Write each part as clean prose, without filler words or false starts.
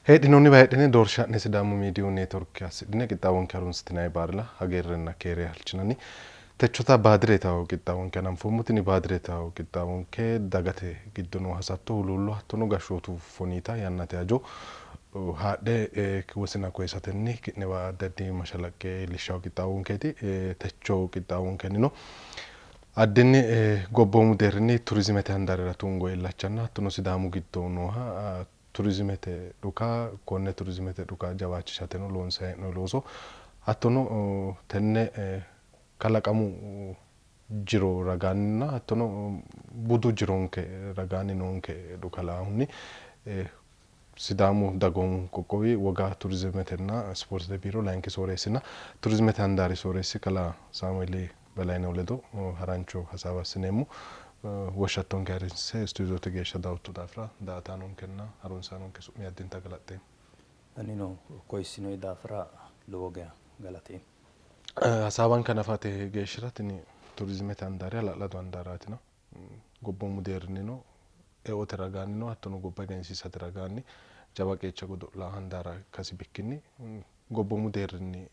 Heedhinoonniwa heedhine doorsha'ne Sidaamu Miidiyu Neetworke assidhine qixxaawonke harunsitinanni baarila hagiirrenna keere halchinanni. Techota baadiretaho qixxaawonke hananfoommo. Tini baadiretaho qixxaawonke dagate giddo noo hasatto, huluullo hattono gashshootu foniita yannate hajo haadhe wosina koyisatenni ki'newa addi addi mashalaqqe iillishshawo qixxaawonkeeti. Techo qixxaawonkennino addinni gobboomu deerrinni turizimete handaarira tungo illachanna hattono Sidaamu giddo nooha turizimete dhuka, konne turizimete dhuka jawaachishateno loonsanni hee'noonni looso hattono tenne kalaqamu jiro ragaanninna hattono budu jironke ragaanni noonke dhuka lainohunni Sidaamu dagoomu qoqqowi woga turizimetenna ispoortete biiro layinki sooreessinna turizimete handaari sooreessi kalaa Saamueeli Belaynehu ledo harancho hasaawa assineemmo. Woshshattonke harinse istuudiyoote geeshsha dawotto daafira daa''ataanonkenna harunsaanonke su'mi addinta galaxxeemmo. Anino koyissinoe daafira lowo geya galateemmo. Hasaawanke hanafate geeshshira tini turizimete handaari hala'lado handaaraatina gobboomu deerrinnino eote ragaannino hattono gobba egensiisate ragaanni jawa qeecha godo'la handaara ikkasi bikkinni gobboomu deerrinni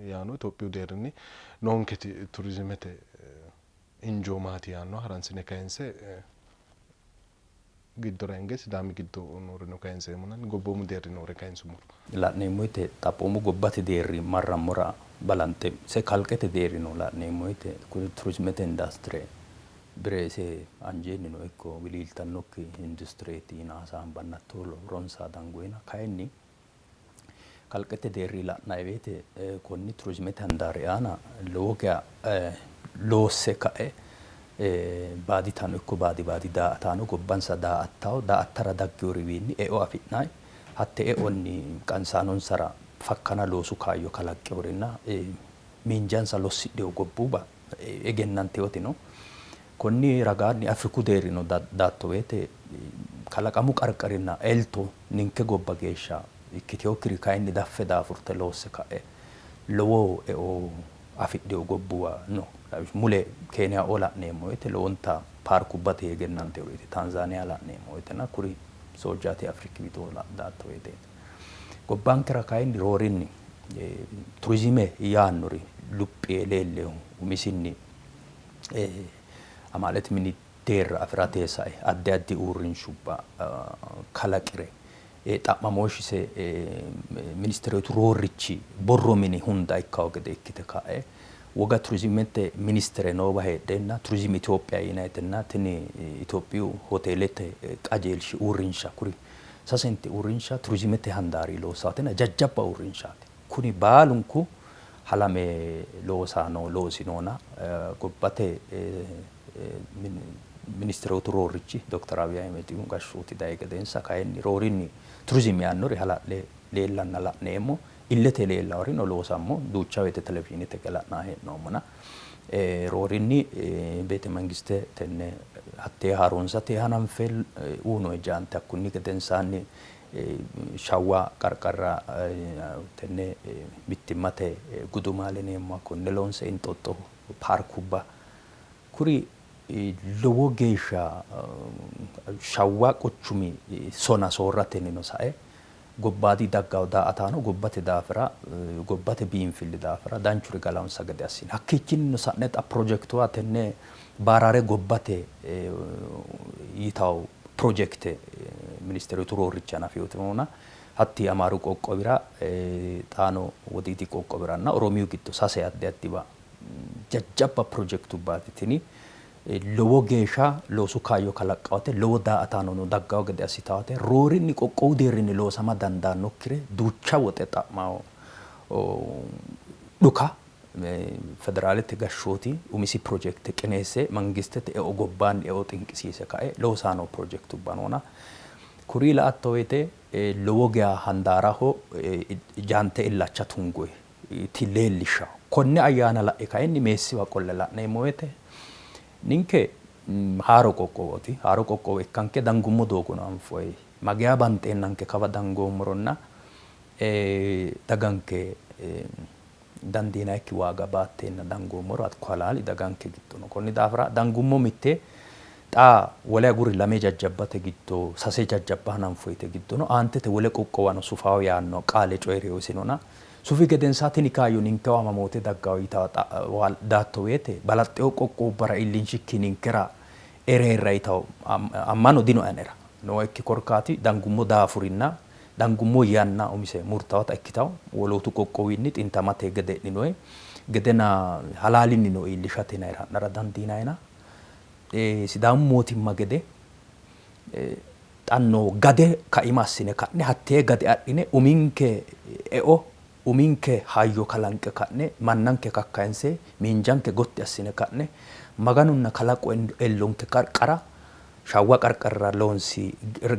yaano Itophiyu deerrinni noonketi turizimete injoo maati yaanno haransine kayinse giddora hinge Sidaami giddo nooreno kayinseemmona gobboomu deerri noore kayinsummoro. La'neemmo woyte xaphoomu gobbate deerri marrammora balanxe se kalqete deerrino la'neemmo woyte kuri turizimete industire bire ise anjeennino ikko wiliiltannokki industireeti yina hasaambanna hatto ronsa dangoyina kayinni kalqete deerri la'nanni woyte konni turizimete handaari aana lowo geya loosse ka'e baaditano ikko baadi baadi daa''ataano gobbansa daa''attawo daa''attara daggeworiwiinni eo afi'nanni hatte eonni qansaanonsara fakkana loosu kaayyo kalaqqeworinna miinjansa lossidhewo gobbuwa egennantewoti no. Konni ragaanni Afriku deerrino daatto woyte kalaqamu qarqarinna elto ninke gobba geeshsha ikkiteyokkiri kayinni daffe daafurte loosse ka'e lowo eo afidhewo gobbuwa no. Mule Keeniyaoo la'neemmo woyte lowonta paarkubbate egennanteworeeti. Taanzaaniya la'neemmo woytena kuri soojjaati Afriki widoo daatto woyte. Gobbankera kayinni roorinni turizime yaannori luphi yee leellehu umisinni amaalete mini deerra afi'rate sae addi addi uurrinshubba kalaqire xa'mamooshshise ministerootu roorrichi borro mini hunda ikkawo gede ikkite ka'e woga turizimete ministere noowa heedheenna Turizim Itophiya yinayitenna tini Itophiyu hoteelete qajeelshi uurrinsha kuri sasenti uurrinsha turizimete handaari loossaatenna jajjabba uurrinshaati. Kuni baalunku halame loosano loosinona gobbate ministerootu roorrichi Dokter Abiy Ahimedihu gashshooti dayi gedensa kayinni roorinni turizim yaannori hala'le leellanna la'neemmo. Illete leellaworino loosammo duucha woyte televizhiinete la'nanni hee'noommona roorinni beete mangiste tenne hattee haaroonsate hananfe uuno jaante hakkunni gedensaanni Shawwa qarqarra tenne mittimmate gudumaale yineemmo konne loonse Inxoxxo paarkubba kuri lowo geeshsha Shawwa quchumi sona soorratennino sae gobbaadi daggawo daa''ataano gobbate daafira gobbate biinfilli daafira danchuri galawonsa gede assine hakkiichinnino sa'ne xa pirojektuwa tenne baarare gobbate yitawo pirojekte ministerootu roorrichi hanafinotina hatti Amaaru qoqqowira xaano Wodiidi qoqqowiranna Oromiyu giddo sase addi addiwa jajjabba pirojekitubbaati tini lowo geeshsha loosu kaayyo kalaqqawote lowo daa''ataanono daggawo gede assitawote roorinni qoqqowu deerrinni loosama dandaannokkire duucha woxe xa'mawo dhuka federaalete gashshooti umisi pirojekte qineesse mangistete eo gobbaanni eo xinqisiise kae loosano pirojekitubba noona kuri la''atto woyte lowo geya handaaraho jaante illacha tungoyi ti leellishshawo. Konne ayyaana la'e kayinni meessiwa qolle la'neemmo woyte ninke haaro qoqqowooti. Haaro qoqqowo ikkanke dangummo doogono anfoyi. Mageya banxeennanke kawa dangoommoronna daganke dandiinayikki waaga baatteenna dangoommoro hakko halaali daganke giddo no. Konni daafira dangummo mitte Xa wole aguri lame jajjabbate giddo sase jajjabba hananfoyite giddono aantete wole qoqqowano sufawo yaanno qaale coyi'rino isinona. Sufi gedensaa tini kaayyo ninkewa mamoote daggawo yitawo daatto woyte balaxxewo qoqqowubbara iillinshikki ninkera ereerra yitawo ammano dino anera. Nooekki korkaati dangummo daafurinna dangummo yanna umise murtawota ikkitawo wolootu qoqqowinni xintamate gede'ninoe gedena halaalinnino iillishate yinayira ha'nara dandiinayina. Sidaamu mootimma gede xa noo gade kaima assine ka'ne hattee gade adhine uminke eo uminke hayyo kalanqe ka'ne mannanke kakkayinse miinjanke gotti assine ka'ne Maganunna kalaqu ellonke qarqara Shawwa qarqarira loonsi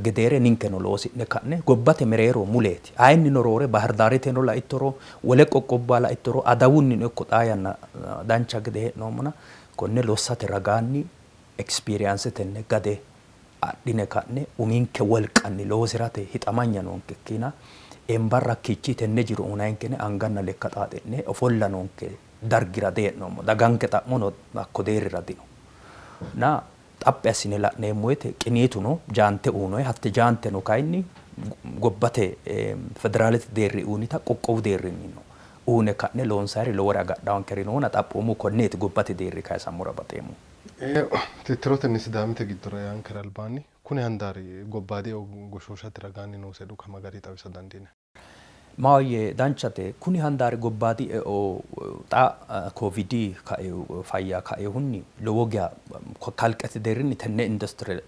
gedeere ninkeno loosi'ne ka'ne gobbate mereero muleeti. Ayinnino roore Bahirdaareteno laittoro wole qoqqowubba laittoro adawunnino ikko xaa yanna dancha gede hee'noommona konne lossate ragaanni experience tenne gade adhine ka'ne uminke wolqanni loosi'rate hixamanya noonke ikkiina embarra hakkiichi tenne jiro unayinkene anganna lekka xaaxi'ne ofolla noonke dargira dihee'noommo. Daganke xa'mono hakko deerrira dino. Na xaphi assine la'neemmo woyte qiniituno jaante uyinoyi, hatte jaanteno kayinni gobbate federaalete deerri uyinita qoqqowu deerrinnino uyine ka'ne loonsayiri lowore agadhaankeri noona xaphoomu konneeti gobbate deerri kayisammora baxeemmo. Tittirotenni Sidaamite giddora eankera albaanni kuni handaari gobbaadi eo goshooshate ragaanni noose dhuka ma garinni xawisa dandiinanni? Maahoyye danchate, kuni handaari gobbaadi eo xa Kovidi fayya kainohunni lowo geya kalqete deerrinni tenne industire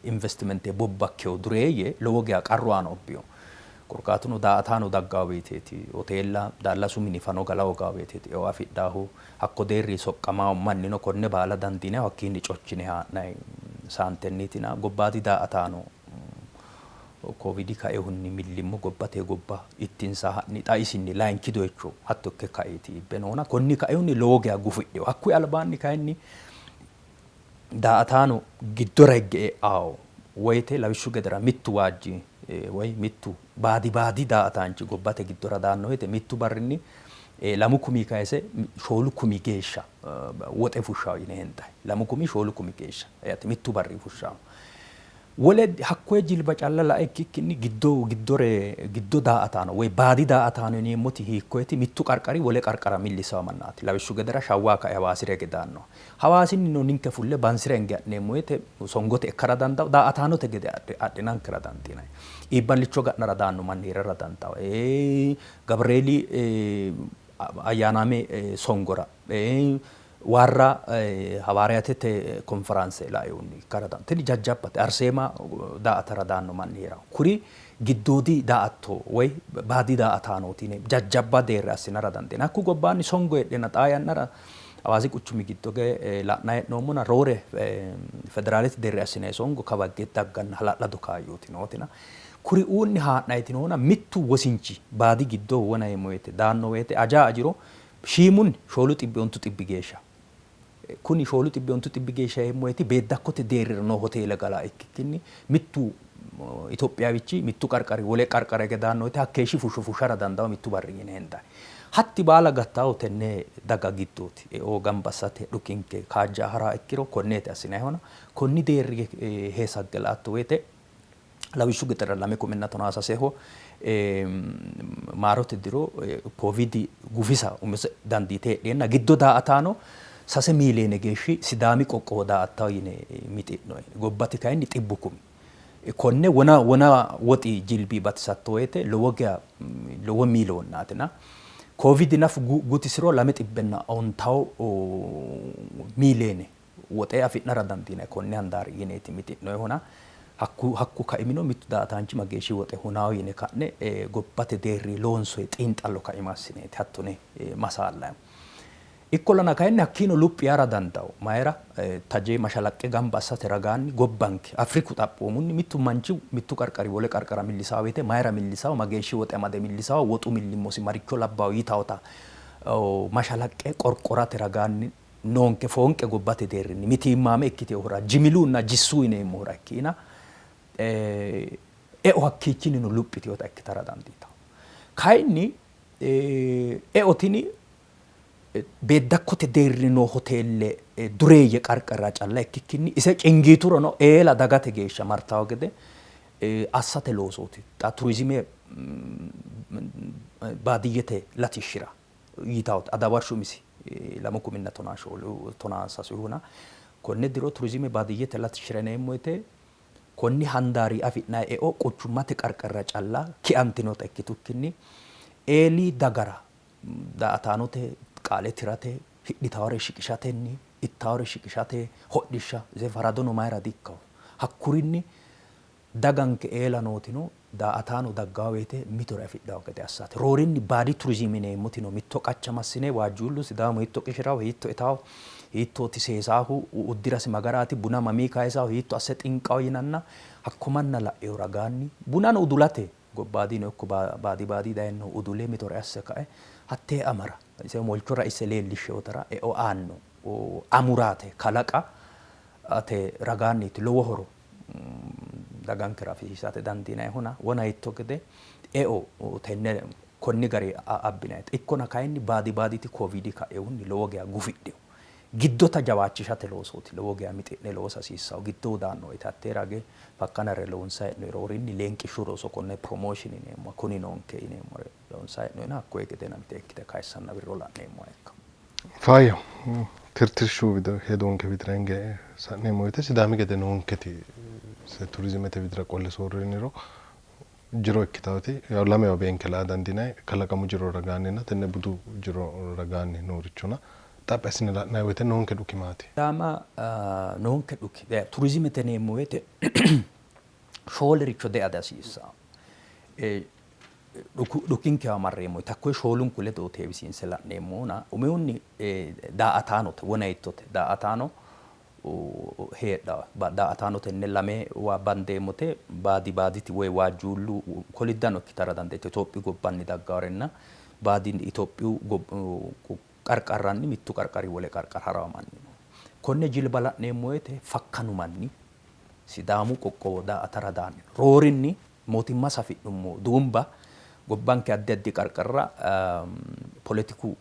investimente bobbakkino dureeyye lowo geya qarru aana ubbino. Korkaatuno daa''ataano dagganno woyteeti, hoteella, daallasu mini fano gala hooganno woyteeti eo afidhannohu. Hakko deerri soqqamanno mannino konne baala dandiinannihu hakkiinni cochine haa'nanni saantenniitina gobbaadi daa''ataano Kovidi kainohunni millimmo gobbate gobba ittinsa ha'ni xa isinni layinki doyicho hatto ikke kaiti iibbe noona konni kainohunni lowo geya gufidhino. Hakkuyi albaanni kayinni daa''ataano giddora higge e'anno woyte lawishshu gedera mittu waajji woy mittu baadi baadi daa''ataanchi gobbate giddora daanno woyte mittu barrinni 2 kumi kayise 4 kumi geeshsha woxe fushshawo yine hendanni. 2 kumi 4 kumi geeshsha yaate mittu barri fushshawo. Wole hakkoye jilba calla lae ikkikkinni giddo giddore giddo daa''ataano woy baadi daa''ataano yineemmoti hiikkoyeti mittu qarqari wole qarqara millisawo mannaati. Lawishshu gedera Shawwa kae Hawaasira hige daanno. Hawaasinnino ninke fulle Bansira hinge ha'neemmo woyte songote ikkara dandawo, daa''ataanote gede adhinankera dandiinanni. Iibballicho ga'nara daanno manni hee'rara dandawo. Gabreeli ayyaanaame songora Waarra hawaariyaatete konforaanse lainohunni ikkara dandaanno. Tini jajjabbate Arseema daa''atara daanno manni hee'ranno. Kuri giddoodi daa''atto woy baadi daa''ataanooti yine jajjabba deerra assinara dandiinanni. Hakku gobbaanni songo heedheenna xaa yannara Hawaasi quchumi giddo la'nanni hee'noommona roore federaalete deerri assinanni songo kawa higge dagganna hala'lado kaayyooti nootina kuriuunni haa'nanniti noona mittu wosinchi baadi giddo wona yeemmo woyte daanno woyte ajaa ajiro Shiimunni shoolu xibbi ontu xibbi geeshsha. Kuni shoolu xibbi ontu xibbi geeshsha yeemmo woyte beeddakkote deerrira noo hoteele gala ikkikkinni mittu Itophiyawichi mittu qarqari wole qarqara hige daanno woyte hakkeeshshi fushsho fushshara dandaanno mittu barri yine hendanni. Hatti baala gattaahu tenne daga giddooti. Eo gamba assate dhukinke kaajja haraha ikkiro konneeti assinayihuna. Konni deerri heesagge la''atto woyte lawishshu gedera lame kuminna tonaa saseho maarote diro Kovidi gufisa umise dandiite heedheenna giddo daa''ataano 3 miiliyoone geeshshi Sidaami qoqqowo daa''attanno yine mixi'noonni. Gobbate kayinni xibbu kumi. Konne wona wona woxi jilbi batisatto woyte lowo geya lowo miiliyonnaatina Kovidi nafu gutisiro lame xibbenna ontawo miiliyoone woxe afi'nara dandiinanni konni handaari yineeti mixi'noyihuna hakku hakku kaimino mittu daa''ataanchi mageeshshi woxe hunawo yine ka'ne gobbate deerri loonsoyi xiinxallo kaima assineeti hattone masaallayihu. Ikkollana kayinni hakkiino luphi yaara dandawo. Mayira taje mashalaqqe gamba assate ragaanni gobbanke Afriku xaphoomunni mittu manchi mittu qarqari wole qarqara millisawo woyte mayira millisawo, mageeshshi woxe amade millisawo, woxu millimmosi maricho labbawo yitawota mashalaqqe qorqorate ragaanni noonke foonqe gobbate deerrinni mitiimmaame ikkitinohura jimilunna jissu yineemmohura ikkiina eo hakkiichinnino luphitinota ikkitara dandiitanno. Kayinni eo tini Beeddakkote deerri noo hoteelle dureeyye qarqarira calla ikkikkinni ise cingiiturono eela dagate geeshsha martawo gede assate loosooti. Xa turizime baadiyyete latishshira yitawoti adawarshu umisi lamu kuminna tonaa shoolu tonaa sasihuna konne diro turizime baadiyyete latishshira yineemmo woyte konni handaari afi'nanni eo quchummate qarqarira calla kiantinota ikkitukkinni eeli dagara daa''ataanote qaale tirate, hidhitawore shiqishatenni, ittawore shiqishate, hodhishsha ise faradono mayra di''ikkawo. Hakkurinni daganke eela nootino daa''ataano daggawo woyte mitore afidhawo gede assate. Roorinni baadi turizime yineemmotino mitto qacha massine waajjuullu Sidaamu hiitto qishirawo, hiitto itawo, hiittooti seesaahu, uddirasi magaraati, buna mamii kayisawo, hiitto asse xinqawo yinanna hakko manna la'ewo ragaanni bunano udulate gobbaadino ikko baadi baadi dayinnohu udule mitore asse kae hattee amara ise omolcho raisse leellishsheewotera eo aanno amuraate kalaqa ate ragaanniiti lowo horo dagankera afisiisate dandiinayihuna wona hiitto gede eo tenne konni gari abbinayite. Ikkona kayinni baadi baaditi Kovidi kaehunni lowo geya gufidhino. Giddota jawaachishate loosooti lowo geya mixi'ne loosa hasiissanno. Giddohu daanno woyte hattee rage fakkanare loonsanni hee'noyi roorinni leenqishshu roso konne promotion yineemmoha kuni noonke yineemmore loonsanni hee'noyina hakkoye gedena miteekkite kayissanna wirro la'neemmoha ikkanno. Faayyaho. Tirtirshu wido hedonke widira hinge sa'neemmo woyte Sidaami gede noonketi turizimete widira qolle soorriniro jiro ikkitaati yaw lamewa beenke la'a dandiinanni kalaqamu jiro ragaanninna tenne budu jiro ragaanni noorichona xaphi assine la'nanni woyte noonke dhuki maati? Sidaama noonke dhuki turizimete yineemmo woyte shoolericho dea dihasiissanno. Dhukinkewa marreemmo woyte hakkoye shoolunku ledo heewisiinse la'neemmohuna umihunni daa''ataanote wonayittote daa''ataano heedhanno. Daa''ataano tenne lamewa bandeemmote baadi baaditi woy waajjuullu koliddano ikkitara dandiitanno. Itophiyu gobbanni daggaworenna baadi Itophiyu qarqarranni mittu qarqari wole qarqara harawo manni no. Konne jilba la'neemmo woyte fakkanu manni Sidaamu qoqqowo daa''atara daanni no. Roorinni mootimma safi'nummo duumba gobbanke addi addi qarqarra poletiku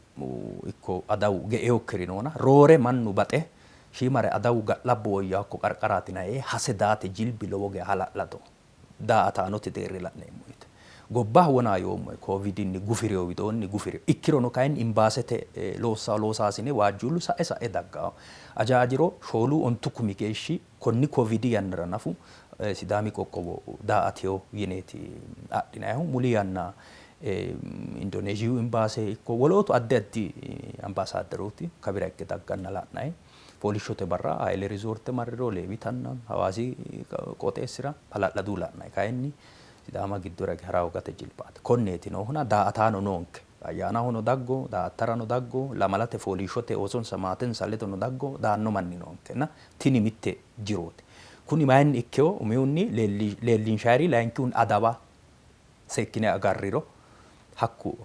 ikko adawu geinokkiri noona roore mannu baxe shiimare adawu ga'labbo woyyawokko qarqaraatina yee hase daate jilbi lowo geya hala'lado daa''ataanote deerri la'neemmo woyte gobba wonaa yoommo Covidinni gufi'rino widoonni gufi'rino. Ikkirono kayinni imbaasete loossawo loosaasine waajjuullu sa'e sa'e daggawo. Ajaajiro shoolu ontu kumi geeshshi konni Covidi yannara nafu Sidaami qoqqowo daa''atino yineeti adhinannihu. Muli yanna Indoneezhiyu imbaase ikko wolootu addi addi ambaasaadderooti kawira higge dagganna la'nanni. Fooliishshote barra Hayle Rizoorte marriro Leewitanna Hawaasi qooxeessira hala'ladu la'nanni. Kayinni Sidaama giddora hige hara hoogate jilbaati. Konneeti noohuna daa''ataano noonke. Ayyaanahono daggo, daa''attarano daggo, lamalate fooliishshote oosonsa maatensa ledono daggo, daanno manni noonkena tini mitte jirooti. Kuni mayinni ikkino? Umihunni leellinshayiri, layinkihunni adawa seekkine agarriro hakku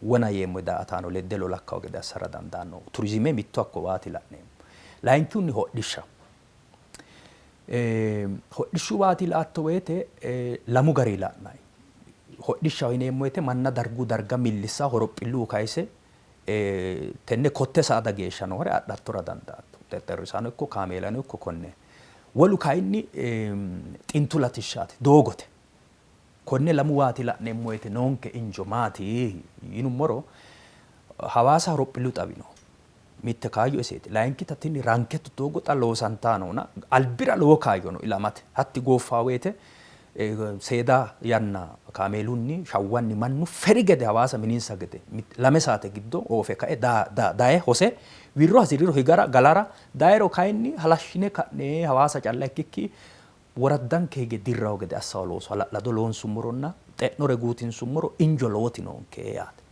wona yeemmo daa''ataano ledde lolakkawo gede assara dandaanno. Turizime mitto hakko waati la'neemmo. Layinkihunni hodhishsha. Hodhishshu waati la''atto woyte lamu gari la'nanni. Hodhishshaho yineemmo woyte manna dargu darga millissa horophillu kayise tenne kotte saada geeshsha noore adhattora dandaatto. Xexxerrisano ikko kaameelano ikko konne. Wolu kayinni xintu latishshaati, doogote. Konne lamu waati la'neemmo woyte noonke injo maati yinummoro Hawaasa horophillu xawi no. Mitte kaayyo iseeti. Layinkita tini ranketu doogo xa loosantanni noona albira lowo kaayyo no ilamate. Hatti gooffawo woyte seeda yanna kaameelunni shawwanni mannu feri gede Hawaasa mininsa gede lame saate giddo oofe kae daye hose wirro hasi'riro higara galara dayiro kayinni halashshine ka'ne Hawaasa calla ikkikki woraddanke hige dirrawo gede assawo looso hala'lado loonsummoronna xe'nore guutinsummoro injo lowoti noonke yaate.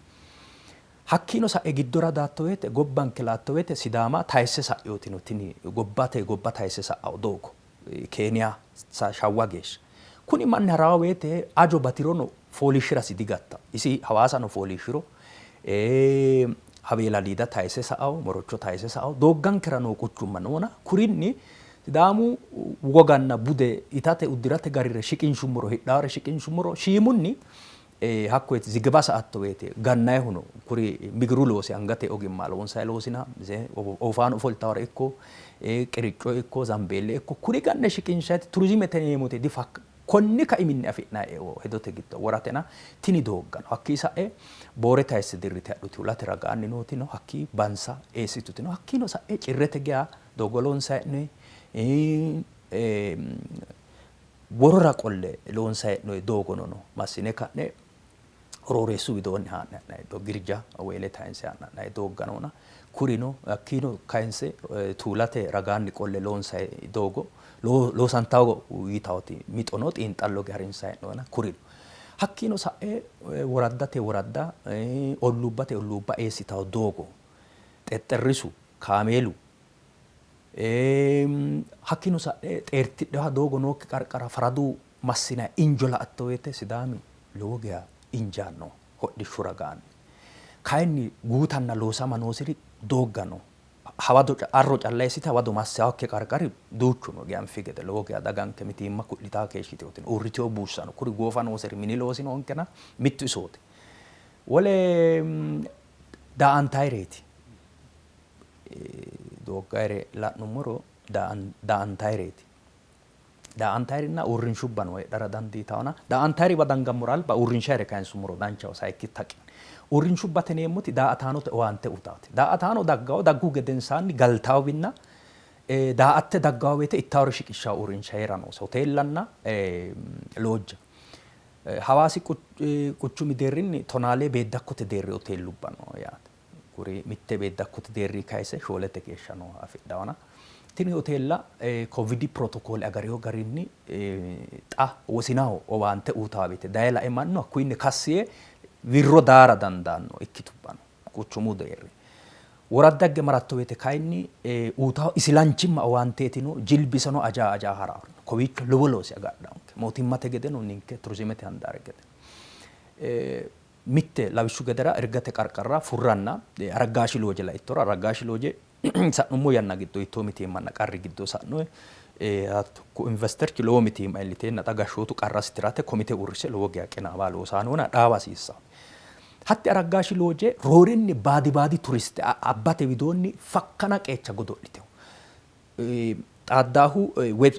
Hakkiino sa'e giddora daatto woyte gobbanke laatto woyte Sidaama tayisse sa'inoti no tini gobbate gobba tayisse sa'awo doogo Keeniya Shawwa geeshsha. Kuni manni harawo woyte ajo batirono fooliishshirasi digatta. Isi Hawaasano fooliishshiro Haweela Liida tayise sa'awo, Morocho tayise sa'awo dooggankera noo quchumma noona kurinni Sidaamu woganna bude itate uddirate garire shiqinshummoro hidhaawore shiqinshummoro shiimunni Hakko zigiba sa"atto woyte gannayihuno kuri migiru loosi angate ogimma loonsayi loosina oofaano ofoltawore ikko qiricco ikko zambeelle ikko kuri ganne shiqinshayiti turizimete yineemmoti difakka konni kaiminni afi'nanni eo hedote giddo woratena tini doogga no. Hakkii sa'e boore tayisse dirrite hadhuti hulate ragaanni nooti no, hakkii bansa eessituti no, hakkiino sa'e cirrete geya doogo loonsayi hee'noyi, worora qolle loonsayi hee'noyi doogono no. Massine ka'ne rooreessu widoonni haa'ne ha'nanni doogo Girja weele tayinse haa'ne ha'nanni doogga noona kurino hakkiino kayinse tuulate ragaanni qolle loonsayi doogo loosantawo yitawoti mixo no, xiinxallo harinsayi hee'noyina kurino. Hakkiino sa'e woraddate woradda, olluubbate olluubba eessitawo doogo, xexxerrisu, kaameelu, hakkiino sa'e xeertidhewa doogo nookki qarqara faradu massinayi injo la"atto woyte Sidaami lowo geya injaanno hodhishshu ragaanni. Kayinni guutanna loosama noosiri doogga no. Hawado arro calla eessite hawado massawokki qarqari duuchu no anfi gede lowo geya daganke mitiimma ku'litaa keeshshiteoti uurriteo buussa no. Kuri goofa nooseri mini loosi noonkena mittu isooti. Wole daa"antayireeti. Dooggayire la'nummoro daa"antayireeti. Daa"antayirinna uurrinshubba no heedhara dandiitawona daa"antayiriwa dangammora alba uurrinshayire kayinsummoro danchaho sayikki taqi. Uurrinshubbate yineemmoti daa"ataanote owaante uyitaate. Daa"ataano daggawo daggu gedensaanni galtawowinna daa"atte daggawo woyte ittawore shiqishshawo uurrinsha heera noose. Hoteellanna loojja. Hawaasi quchumi deerrinni tonaalee beeddakkote deerri hoteellubba no yaate. Kuri mitte beeddakkote deerri kayise shoolete geeshsha nooha afidhawona. Tini hoteella Kovidi pirotokoole agarino garinni xa wosinaho owaante uyitawo woyte daye lae mannu hakkuyinni kassi yee wirro daara dandaanno ikkitubba no quchumu deerri. Woradda higge maratto woyte kayinni uyitawo isilanchimma owaanteetino jilbiseno ajaa ajaa harawo. Kowiicho lowo loosi agadhawonke mootimmate gedeno ninke turizimete handaari gede. Mitte lawishshu gedera Irgate qarqarra Furranna Araggaashi looje laittoro Araggaashi looje sa'nummo yanna giddo hiittoo mitiimmanna qarri giddo sa'noe hakku investerchi lowo mitiimma iilliteenna xa gashshootu qarrasi tirate komite uurrise lowo geya qinaawaa loosaanona dhaawa hasiissanno. Hatti Araggaashi looje roorinni baadi baadi turiste abbate widoonni fakkana qeecha godo'litino. Xaaddaahu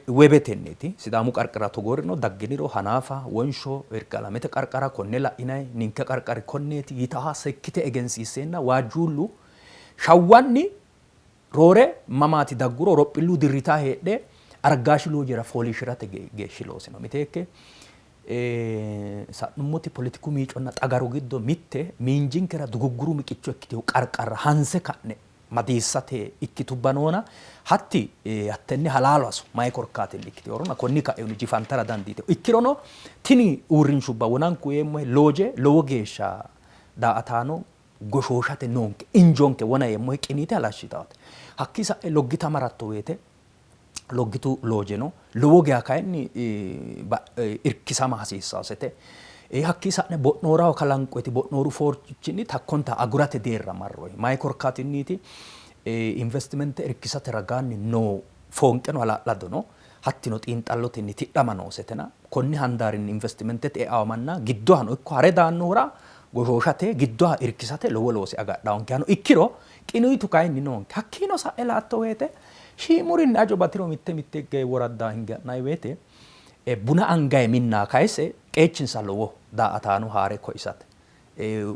webetenniiti. Sidaamu qarqara togoorino dagginiro Hanaafa, Wonsho, Irgaalamete qarqara konne la'inay, ninke qarqari konneeti yitaha sekkite egensiisseenna waajjuullu shawwanni roore mamaati dagguro horophillu dirritaa heedhe Argaashi Loojera fooliishshi'rate geeshshi loosino. Miteekke sa'nummoti poletiku miiconna xagaru giddo mitte miinjinkera dugugguru miqicho ikkitino qarqarra hanse ka'ne madiissate ikkitubba noona hatti hattenne halaalu haso mayi korkaatinni ikkiteworonna konni kaehunni jifantara dandiitino. Ikkirono tini uurrinshubba wonanku yeemmohe looje lowo geeshsha daa''ataano goshooshate noonke injonke wona yeemmohe qiniite halashshitaate. Hakkii sa'e Loggita maratto woyte Loggitu loojeno lowo geya kayinni irkisama hasiissasete. Hakkii sa'ne Bo'nooraho kalanqoyti Bo'nooru foorchinni takkonta agurate deerra marroyi. Mayi korkaatinniiti? Investimente irkisate ragaanni noo foonqeno hala'lado no. Hattino xiinxallotenni tidhama noosetena konni handaarinni investimentete eawo manna giddohano ikko hare daannohura goshooshate giddoha irkisate lowo loosi agadhawonkehano ikkiro qiniitu kayinni noonke. Hakkiino sa'e la''atto woyte shiimurinni ajo batiro mitte mitte woradda hinge ha'nanni woyte buna angayi minna kayise qeechinsa lowoho daa''ataano haa're koyisate.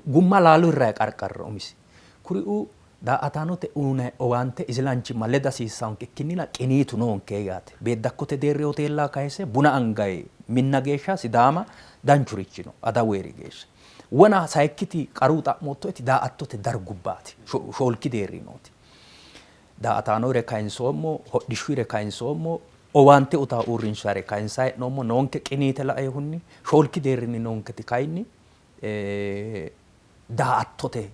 Gumma laalo hirranni qarqarira umisi. Kuriuu daa''ataanote uyinanni owaante isilanchimma leda hasiissannonke ikkinnina qiniitu noonke yaate. Beeddakkote deerri hoteella kayise buna angayi minna geeshsha Sidaama danchurichi no adawu heeri geeshsha. Wona sayikkiti qaru xa'moottoeti daa''attote dargubbaati. Shoolki deerri nooti. Daa''ataanoyire kayinsoommo, hodhishshuyire kayinsoommo, owaante utaa uurrinshare kayinsanni hee'noommo. Noonke qiniite lainohunni shoolki deerrinni noonketi kayinni daa''attote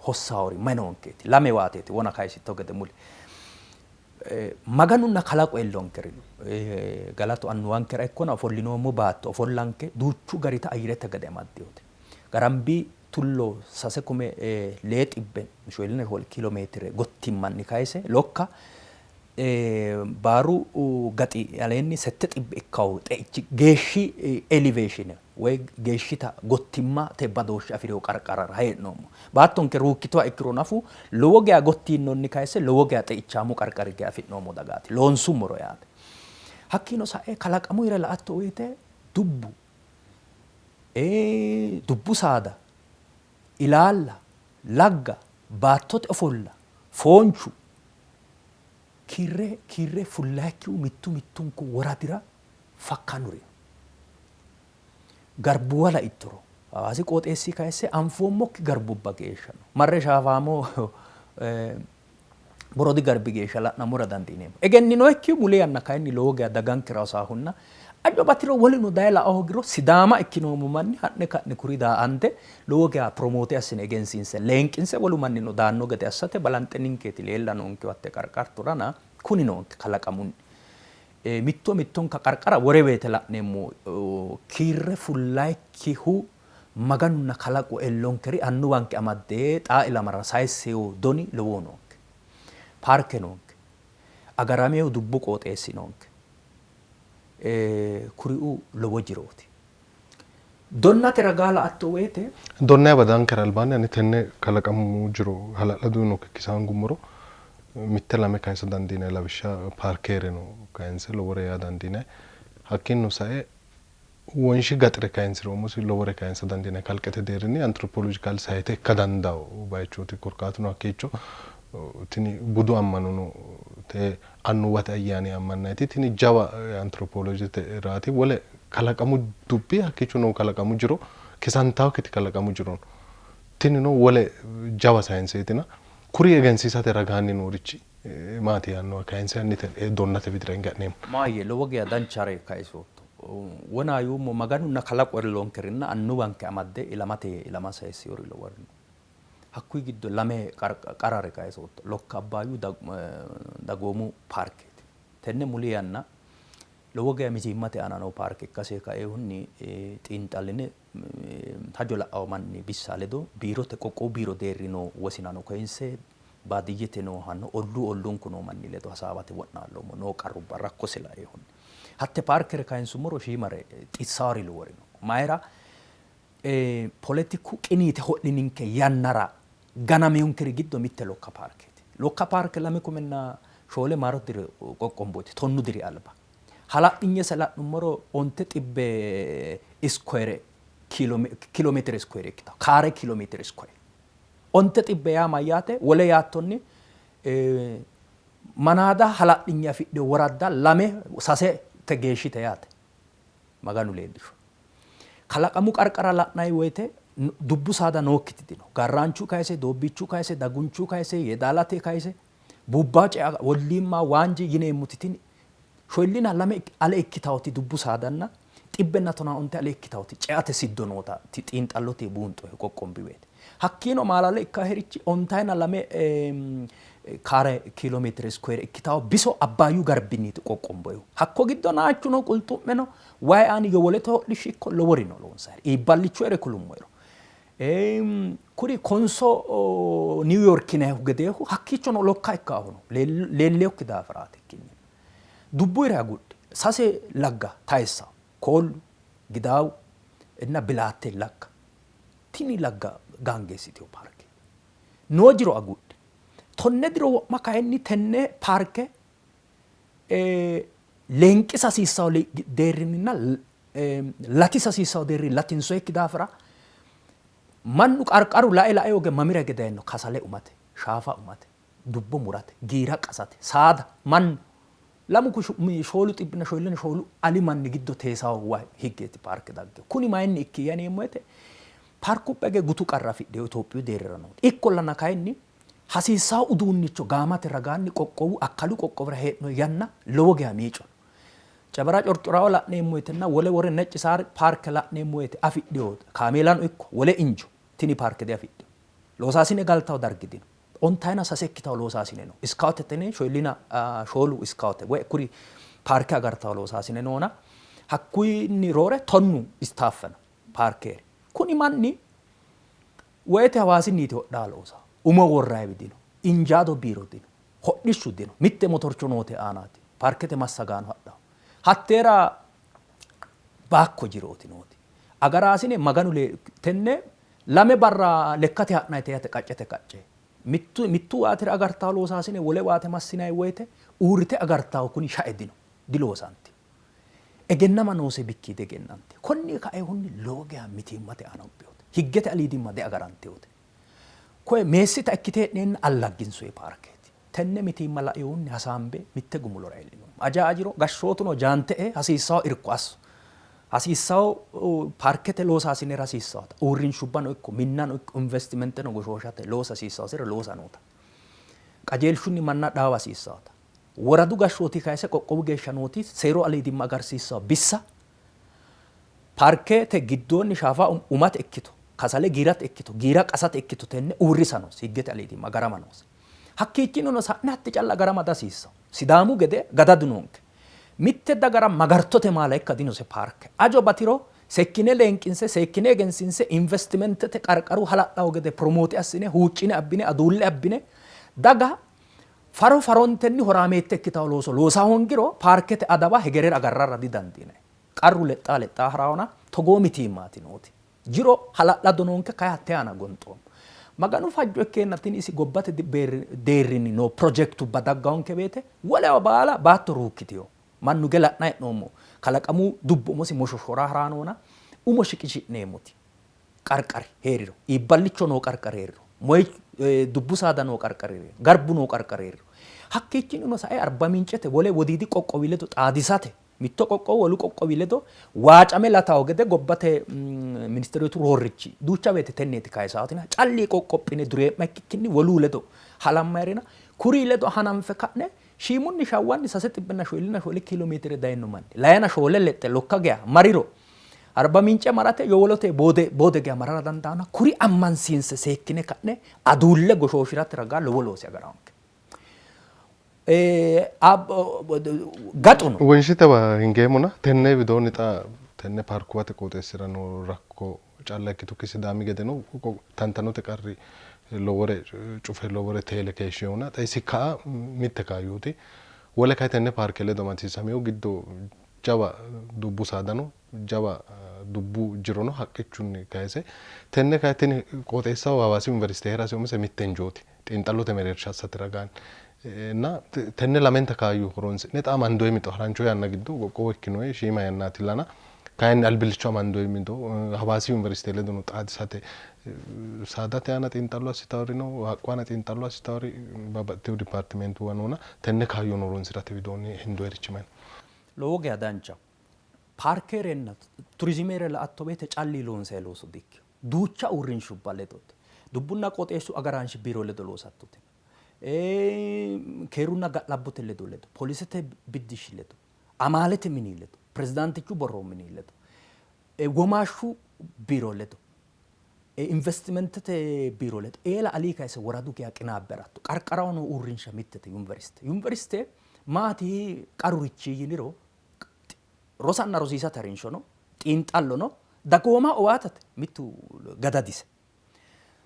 hossaawori mayi noonkeeti? Lame waateeti wona kayisitto gede muli. Maganunna kalaqo ellonkeri no. Galatu annuwankera ikkona ofollinoommo baatto ofollanke duuchu garita ayyirete gade amaddinote. Garambi tullo sase kume lee xibbe shoolina shoole kiilo meetire gottimmanni kayise lokka Baaru gaxi aleenni 700 ikkawo xeichi geeshshi elevation woy geeshshita gottimmate badooshshe afi'rino qarqarara hee'noommo. Baattonke ruukkituha ikkiro nafu lowo geya gottiinnonni kayise lowo geya xeichaamu qarqari geya afi'noommo dagaati loonsummoro yaate. Hakkiino sae kalaqamuyire la''atto woyte dubbu, dubbu saada, ilaalla, lagga, baattote ofolla, foonchu, kiirre kiirre fullayikkihu mittu mittunku woradira fakkanuri no. Garbuwa laittoro Hawaasi qooxeessi kayisse anfoommokki garbubba geeshsha no. Marre shaafaamo Borodi garbi geeshsha la'nammora dandiineemmo. Egenninoyikkihu muli yanna kayinni lowo geya dagankera hosaahunna ajo batiro woluno daye la''a hoogiro Sidaama ikkinoommo manni ha'ne ka'ne kuri daa''ante lowo geya promote assine egensiinse leenqinse wolu mannino daanno gede assate balanxe ninkeeti leella noonkehu hatte qarqartorana kuni noonke kalaqamunni. Mitto mittonka qarqara wore woyte la'neemmo kiirre fullayikkihu Maganunna kalaqu ellonkeri annuwanke amadde xaa ilamara sayissewo doni lowohu noonke. Paarke noonke. Agaramewo dubbu qooxeessi noonke. Kuriuu lowo jirooti. Donnate ragaa la''atto woyte. Donna badankera albaanni ani tenne kalaqamu jiro hala'ladu no kikkisaangummoro mitte lame kayisa dandiinanni. Lawishsha paarkeereno kayinse lowore yaa dandiinanni. Hakkiinnino sae Wonshi gaxire kayinsiro umosi lowore kayinsa dandiinanni. Kalqete deerrinni anthropological site ikka dandaanno bayichooti. Korkaatuno hakkiicho tini budu ammano no, te annuwate ayyaani ammannayiti tini jawa anthropolojete raati. Wole kalaqamu dubbi hakkiicho noo kalaqamu jiro kisantawokkiti kalaqamu jiro no. Tinino wole jawa sayinseetina kuri egensiisate ragaanni noorichi maati yaannoha kayinse hanni donnate widira hinge ha'neemmo. Maayye, lowo geya danchare kayisootto. Wona yuummo Maganunna kalaqu ellonkerinna annuwanke amadde ilamate ilama sayissinori lowori no. Hakkuyi giddo lame qarare kayisootto. Lokka Abbaayyu dagoomu paarkeeti. Tenne muli yanna lowo geya mitiimmate aana noo paarke ikkase kainohunni xiinxalline hajo la'anno manni bissa ledo biirote qoqqowu biiro deerri noo wosinano koyinse baadiyyete noohano olluu olluunku noo manni ledo hasaawate wo'naalloommo noo qarrubba rakkose lainohunni. Hatte paarkere kayinsummoro shiimare xissaari lowori no. Mayira poletiku qiniite ho'lininke yannara ganaminonkeri giddo mitte Lokka paarkeeti. Lokka paarke 2004 maaro diro qoqqombooti, 90 diri alba. Hala'linyese la'nummoro 900 iskuweere kiiloomeetire iskuweere ikkitanno, kaare kiiloomeetire iskuweere. 900 yaa mayyaate? Wole yaattonni manaada hala'linye afidhino woradda lame sasete geeshshite yaate. Maganu leellisho. Kalaqamu qarqara la'nanni woyte dubbu saada nookkiti dino. Garraanchu kayise, doobbiichu kayise, dagunchu kayise, yeedaalate kayise, buubbaa cea, wolliimma, waanji yineemmoti tini shoyillina lame ale ikkitawoti dubbu saadanna xibbenna tonaa onte ale ikkitawoti ceate siddo noota xiinxallote buunxoyi qoqqombi woyte. Hakkiino maalale ikkaherichi ontayina lame kaare kiiloomeetire iskuweere ikkitawo biso Abbaayyu garbinniiti qoqqomboyihu. Hakko giddo naachu no, qulxu'me no, wayi aani yowolote hodhishshi ikko lowori no loonsayiri. Iibballichu ere kulummohero. Kuri Konso Niwu Yorki yinannihu gedeehu hakkiichono lokka ikkaahu no leellinokki daafiraati ikkinnina. Dubbu ire agudhi sase lagga tayissawo Koollu, Gidaawu inna Bilaatte lagga. Tini lagga gaangeessitino paarkeeti. Noo jiro agudhi. 10 diro wo'ma kayinni tenne paarke leenqisa hasiissanno deerrinninna latisa hasiissanno deerrinni latinsoyikki daafira mannu qarqaru lae lae hoge mamira hige dayino kasale umate, shaafa umate, dubbo murate, giira qasate, saada, mannu lamu shoolu xibbinna shoyillina shoolu ali manni giddo teesawo higgeeti paarke dagge. Kuni mayinni ikki yaneemmo woyte paarkubba hige gutu qarra afidhino Itophiyu deerrira nooti. Ikkollana kayinni hasiissanno uduunnicho gaamate ragaanni qoqqowu akkalu qoqqowira hee'no yanna lowo geya miico no. Cebera Corcorao la'neemmo woytenna wole wore Necci Saar paarke la'neemmo woyte afidhino kaameelano ikko wole injo tini paarke diafidhino. Loosaasine galtawo dargi dino. Ontayina sase ikkitawo loosaasine no. Iskaawutete yine shoyillina shoolu iskaawute woy kuri paarke agartawo loosaasine noona hakkuyinni roore 90 istaaffe no paarkeeri. Kuni manni woyte Hawaasinniiti hodhaa loosa. Umo worrayiwi dino. Injaado biiro dino. Hodhishshu dino. Mitte motorcho noote aanaati. Paarkete massagaano hadhawo. Hatteera baakko jirooti nooti. Agaraasine Maganu tenne lame barra lekkate ha'nayite yaate qaccete qacce. Mittu mittu waatira agartawo loosaasine wole waate massinay woyte uurrite agartawo kuni shae dino. Diloosantino. Egennama noose bikki diegennantino. Konni kaehunni lowo geya mitiimmate aana ubbinote. Higgete aliidimma diagarantinote. Koye meessita ikkite heedheenna allagginsoyi paarkeeti. Tenne mitiimma lainohunni hasaambe mitte gumulora iillinoommo. Aja ajiro gashshootuno jaante ee hasiissawo irko asso. Hasiissawo paarkete loosaasinera hasiissawota uurrinshubbano ikko minnano ikko investimenteno goshooshate loosa hasiissawosire loosa noota. Qajeelshunni manna dhaawa hasiissawota. Woradu gashshooti kayise qoqqowu geeshsha nooti seeru aliidimma agarsiissawo bissa Paarkete giddoonni shaafa umate ikkito, kasale giirate ikkito, giira qasate ikkito tenne uurrisa noosi, higgete aliidimma agarama noose. Hakkiichinnino sa'ne hatti calla agarama dihasiissanno. Sidaamu gede gadadu noonke. Mitte dagara magartote maala ikka dinose paarke. Ajo batiro seekkine leenqinse, seekkine egensiinse investimentete qarqaru hala'lawo gede promoote assine, huuccine abbine, aduulle abbine daga faro farontenni horaameette ikkitanno looso loosa hoongiro paarkete adawa hegerera agarrara didandiinanni. Qarru lexxaa lexxaa ha'rawona togoo mitiimmaati nooti. Jiro hala'lado noonke kayi hatte aana gonxoommo. Maganu fajjo ikkeenna tini isi gobbate deerrinni noo pirojektubba daggawonke woyte wolewa baala baatto ruukkitino. Mannu ge la'nanni hee'noommo. Kalaqamu dubbu umosi moshoshora ha'ranona umo shiqishi'neemmoti qarqari hee'riro, iibballicho noo qarqari hee'riro, moyichu dubbu saada noo qarqari hee'riro, garbu noo qarqari hee'riro, hakkiichinnino sae Arbamincete wole wodiidi qoqqowi ledo xaadisate mitto qoqqowo wolu qoqqowi ledo waacame latawo gede gobbate ministerootu roorrichi duucha woyte tenneeti kayisaatina calli qoqqophine duree'ma ikkikkinni woluu ledo halammayirina kurii ledo hananfe ka'ne shiimunni shawwanni sase xibbinna shoolina shoole kiilo meetire dayino manni layina shoole lexxe lokka geya mariro Arba Mince marate yowolote boode boode geya marara dandaanno kuri ammansiinse seekkine ka'ne aduulle goshooshirate ragaa lowo loosi agarawonke. Gaxu no. Wonshitewa hingeemmona tenne widoonni xa tenne paarkuwate qooxeessira noo rakko calla ikkitukki Sidaami gedeno tantanote qarri lowore cufe lowore teele keeshshinona xa isi ka'a mitte kaayyooti. Wole kayi tenne paarke ledo amadisiisaminohu giddo jawa dubbu saada no, jawa dubbu jiro no haqqichunni kayise. Tenne kayi tini qooxeessaho Hawaasi Yuniversite hee'rase umise mitte injooti xiinxallote mereersha assate ragaanni. Na tenne lamenta kaayyo horonsi'ne xa amandoyi mixo harancho yanna giddo qoqqowo ikkinoyi shiima yannaatillana kayinni albillicho amandoyi mixo Hawaasi Yuniversite ledono xaadisate saadate aana xiinxallo assitawori no, haqqu aana xiinxallo assitawori babbaxxitino dipaartimentuwa noona tenne kaayyono horonsi'rate widoonni hendoyirichi mayi no? Lowo geya danchaho. Paarkerenna turizimere la''atto woyte calli loonsanni looso dikkino. Duucha uurrinshubba ledote. Dubbunna qooxeessu agaraanshi biiro ledo loosattote. Keerunna ga'labbote ledo ledo, polisete biddishshi ledo, amaalete mini ledo, pirezidaantichu borro mini ledo, womaashshu biiro ledo, investimentete biiro ledo eela alii kayse woradu geya qinaabbe haratto. Qarqaraho noo uurrinsha mittete yuniversite. Yuniversite maati qarurichi yiniro rosanna rosiisate harinsho no, xiinxallo no, dagooma owaatate mittu gadadise.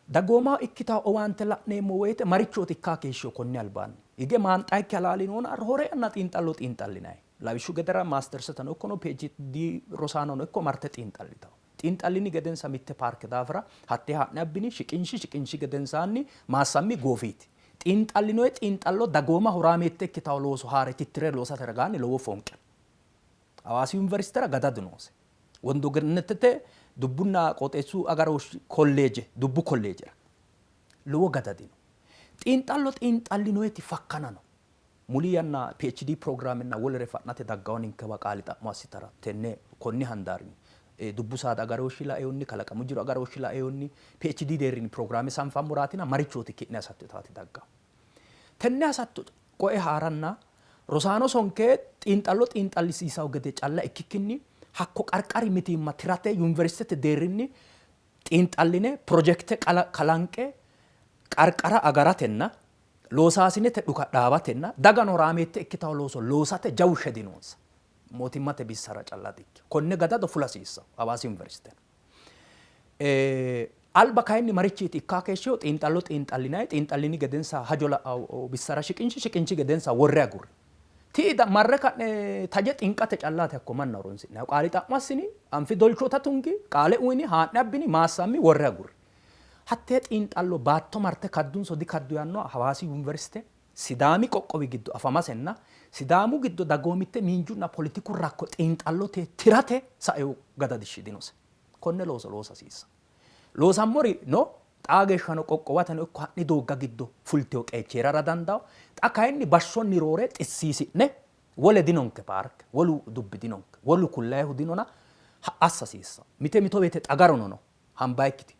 Dagoomaho ikkitawo owaante la'neemmo woyte marichooti ikkaa keeshshino konni albaanni? Hige maanxayikki halaali noona roore yanna xiinxallo xiinxallinanni. Lawishshu gedera maasterseteno ikkono PHD rosaanono ikko marte xiinxallitawo. Xiinxallini gedensa mitte paarke daafira hattee haa'ne abbini, shiqinshi, shiqinshi gedensaanni maassammi goofiiti. Xiinxallinoyi xiinxallo dagooma horaameette ikkitawo looso haare tittire loosate ragaanni lowo foonqe no. Hawaasi Yuniversitera gadadu noose. Wondo Gennetete Dubbunna Qooxeessu Agarooshshi Kolleeje, Dubbu Kolleejera lowo gadadi no. Xiinxallo xiinxallinoyiti fakkana no. Muli yanna PHD pirogiraamenna wolere fa'nate daggawo ninkewa qaali xa'mo assitara tenne konni handaarinni dubbu saada agarooshshi lainohunni, kalaqamu jiro agarooshshi lainohunni PHD deerrinni pirogiraame sanfammoraatina marichooti ki'ne hasatto yitaati daggawo. Tenne hasatto qoe haaranna rosaano sonke xiinxallo xiinxallisiisawo gede calla ikkikkinni hakko qarqari mitiimma tirate yuniversitete deerrinni xiinxalline pirojekte kalanqe qarqara agaratenna loosaasinete dhuka dhaabatenna dagano horaameette ikkitawo looso loosate jawu shedi noonsa. Mootimmate bissara calla dikkino. Konne gadado fula hasiissanno Hawaasi Yuniversiteno. Alba kayinni marichiiti ikkaa keeshshihu xiinxallo xiinxallinanni, xiinxallini gedensa hajo la'anno bissara shiqinshi, shiqinshi gedensa worre agurri. Ti'i marre ka'ne taje xinqate callaati hakko manna horonsi'nannihu. Qaali xa'mo assini, anfi dolchoota tungi, qaale uyini, haa'ne abbini, maassammi, worre agurri. Hattee xiinxallo baatto marte kaddunso dikaddu yaannoha Hawaasi Yuniversite Sidaami qoqqowi giddo afamasenna Sidaamu giddo dagoomitte, miinjunna poletiku rakko xiinxallote tirate saeu gadadishshi dinose. Konne looso loosa hasiissanno. Loosammori no, xaa geeshshano qoqqowateno ikko ha'ni doogga giddo fultino qeechi hee'rara dandaanno. Xa kayinni bashshonni roore xissiisi'ne wole dinonke paarke, wolu dubbi dinonke, wolu kullayihu dinona assa hasiissanno. Mite mito woyte xagarono no hambayikkiti.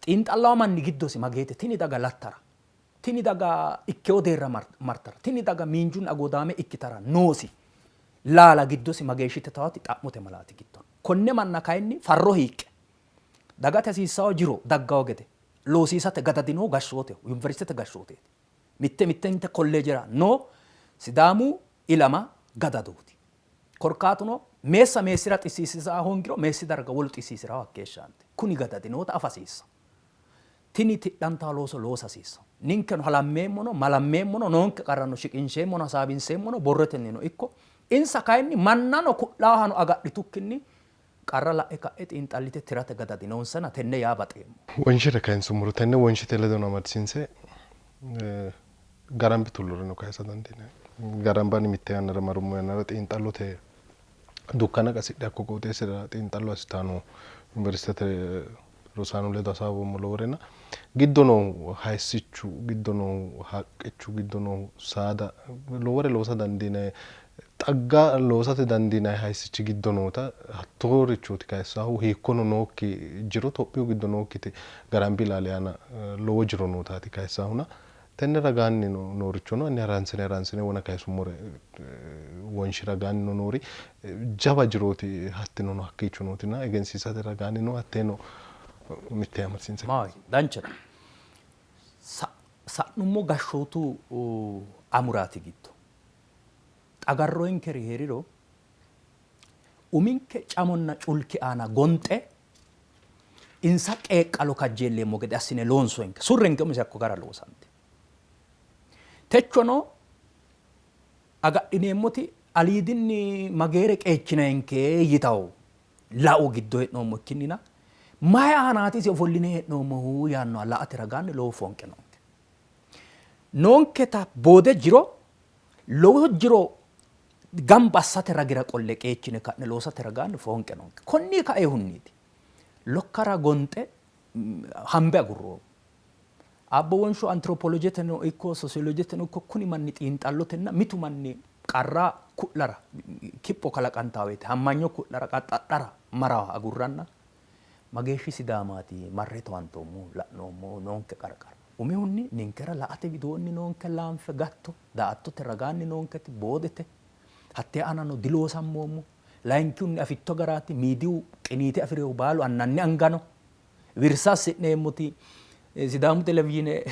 Xiinxallawo manni giddosi mageete tini daga lattara, tini daga ikkewo deerra martara, tini daga miinjunni agoodaame ikkitara noosi laala giddosi mageeshshite tawaati xa'mote malaati giddo no. Konne manna kayinni farro hiiqqe dagate hasiissawo jiro daggawo gede loosiisate gadadinohu gashshooteho, yuniversitete gashshooteeti. Mitte mittente kolleejera noo Sidaamu ilama gadadooti. Korkaatuno meessa meessira xissiisisa hoongiro meessi darga wolu xissiisiraho hakkeeshshaanti. Kuni gadadi noota afa hasiissanno. Tini tidhantawo looso loosa hasiissanno. Ninkeno halammeemmono, malammeemmono, noonke qarrano shiqinsheemmono, hasaawinseemmono borrotennino ikko. Insa kayinni mannano ku'laahano agadhitukkinni qarra la'e ka'e xiinxallite tirate gadadi noonsana tenne yaa baxeemmo. Wonshire kayinsummoro tenne wonshite ledono amadisiinse Garambi tulloreno kayisa dandiinanni. Garambani mitte yannara marummo yannara xiinxallote dukkana qasidhe hakko qooxeessira xiinxallo assitanno yuniversitete rosaano ledo hasaawoommo loworena giddo noohu hayissichu, giddo noohu haqqichu, giddo noohu saada lowore loosa dandiinanni xagga loosate dandiinanni hayissichi giddo noota hattoorichooti kayissannohu hiikkono nookki jiro Tophiyu giddo nookkiti Garambi ilaali aana lowo jiro nootaati kayissahuna tenne ragaanni noorichono hanni haransine haransine wona kayisummore wonshi ragaannino noori jawa jirooti hattinono hakkiicho nootina egensiisate ragaannino hatteeno mitte amadisiinse. Maahoyye, danchate. Sa'nummo gashshootu amuraati giddo xagarroyinkeri hee'riro uminke camonna culki aana gonxe insa qeeqqalo kajjeelleemmo gede assine loonsoyinke. Surrenke umise hakko gara loosante. Techono agadhineemmoti aliidinni mageere qeechinayinke yitawo lao giddo hee'noommo ikkinnina mayi aanaati isi ofolline hee'noommohu yaannoha la''ate ragaanni lowo foonqe noonke. Noonketa boode jiro lowo jiro gamba assate ragira qolle qeechine ka'ne loosate ragaanni foonqe noonke. Konni kaehunniiti lokkara gonxe hambe agurroommo. Aabbo Wonsho antiropolojeteno ikko sosiolojeteno ikko kuni manni xiinxallotenna mitu manni qarra ku'lara kipho kalaqantaa woyte hammanyo ku'lara qaxxadhara marawa agurranna mageeshshi Sidaamaati marre towaantoommohu la'noommohu noonke qarqara. Umihunni ninkera la''ate widoonni noonke laanfe gatto, daa''attote ragaanni noonketi boodete, hattee aanano diloosammoommo. Layinkihunni afitto garaati miidiyu qiniite afi'rinohu baalu annanni anga no. Wirsa assi'neemmoti Sidaamu televizhiine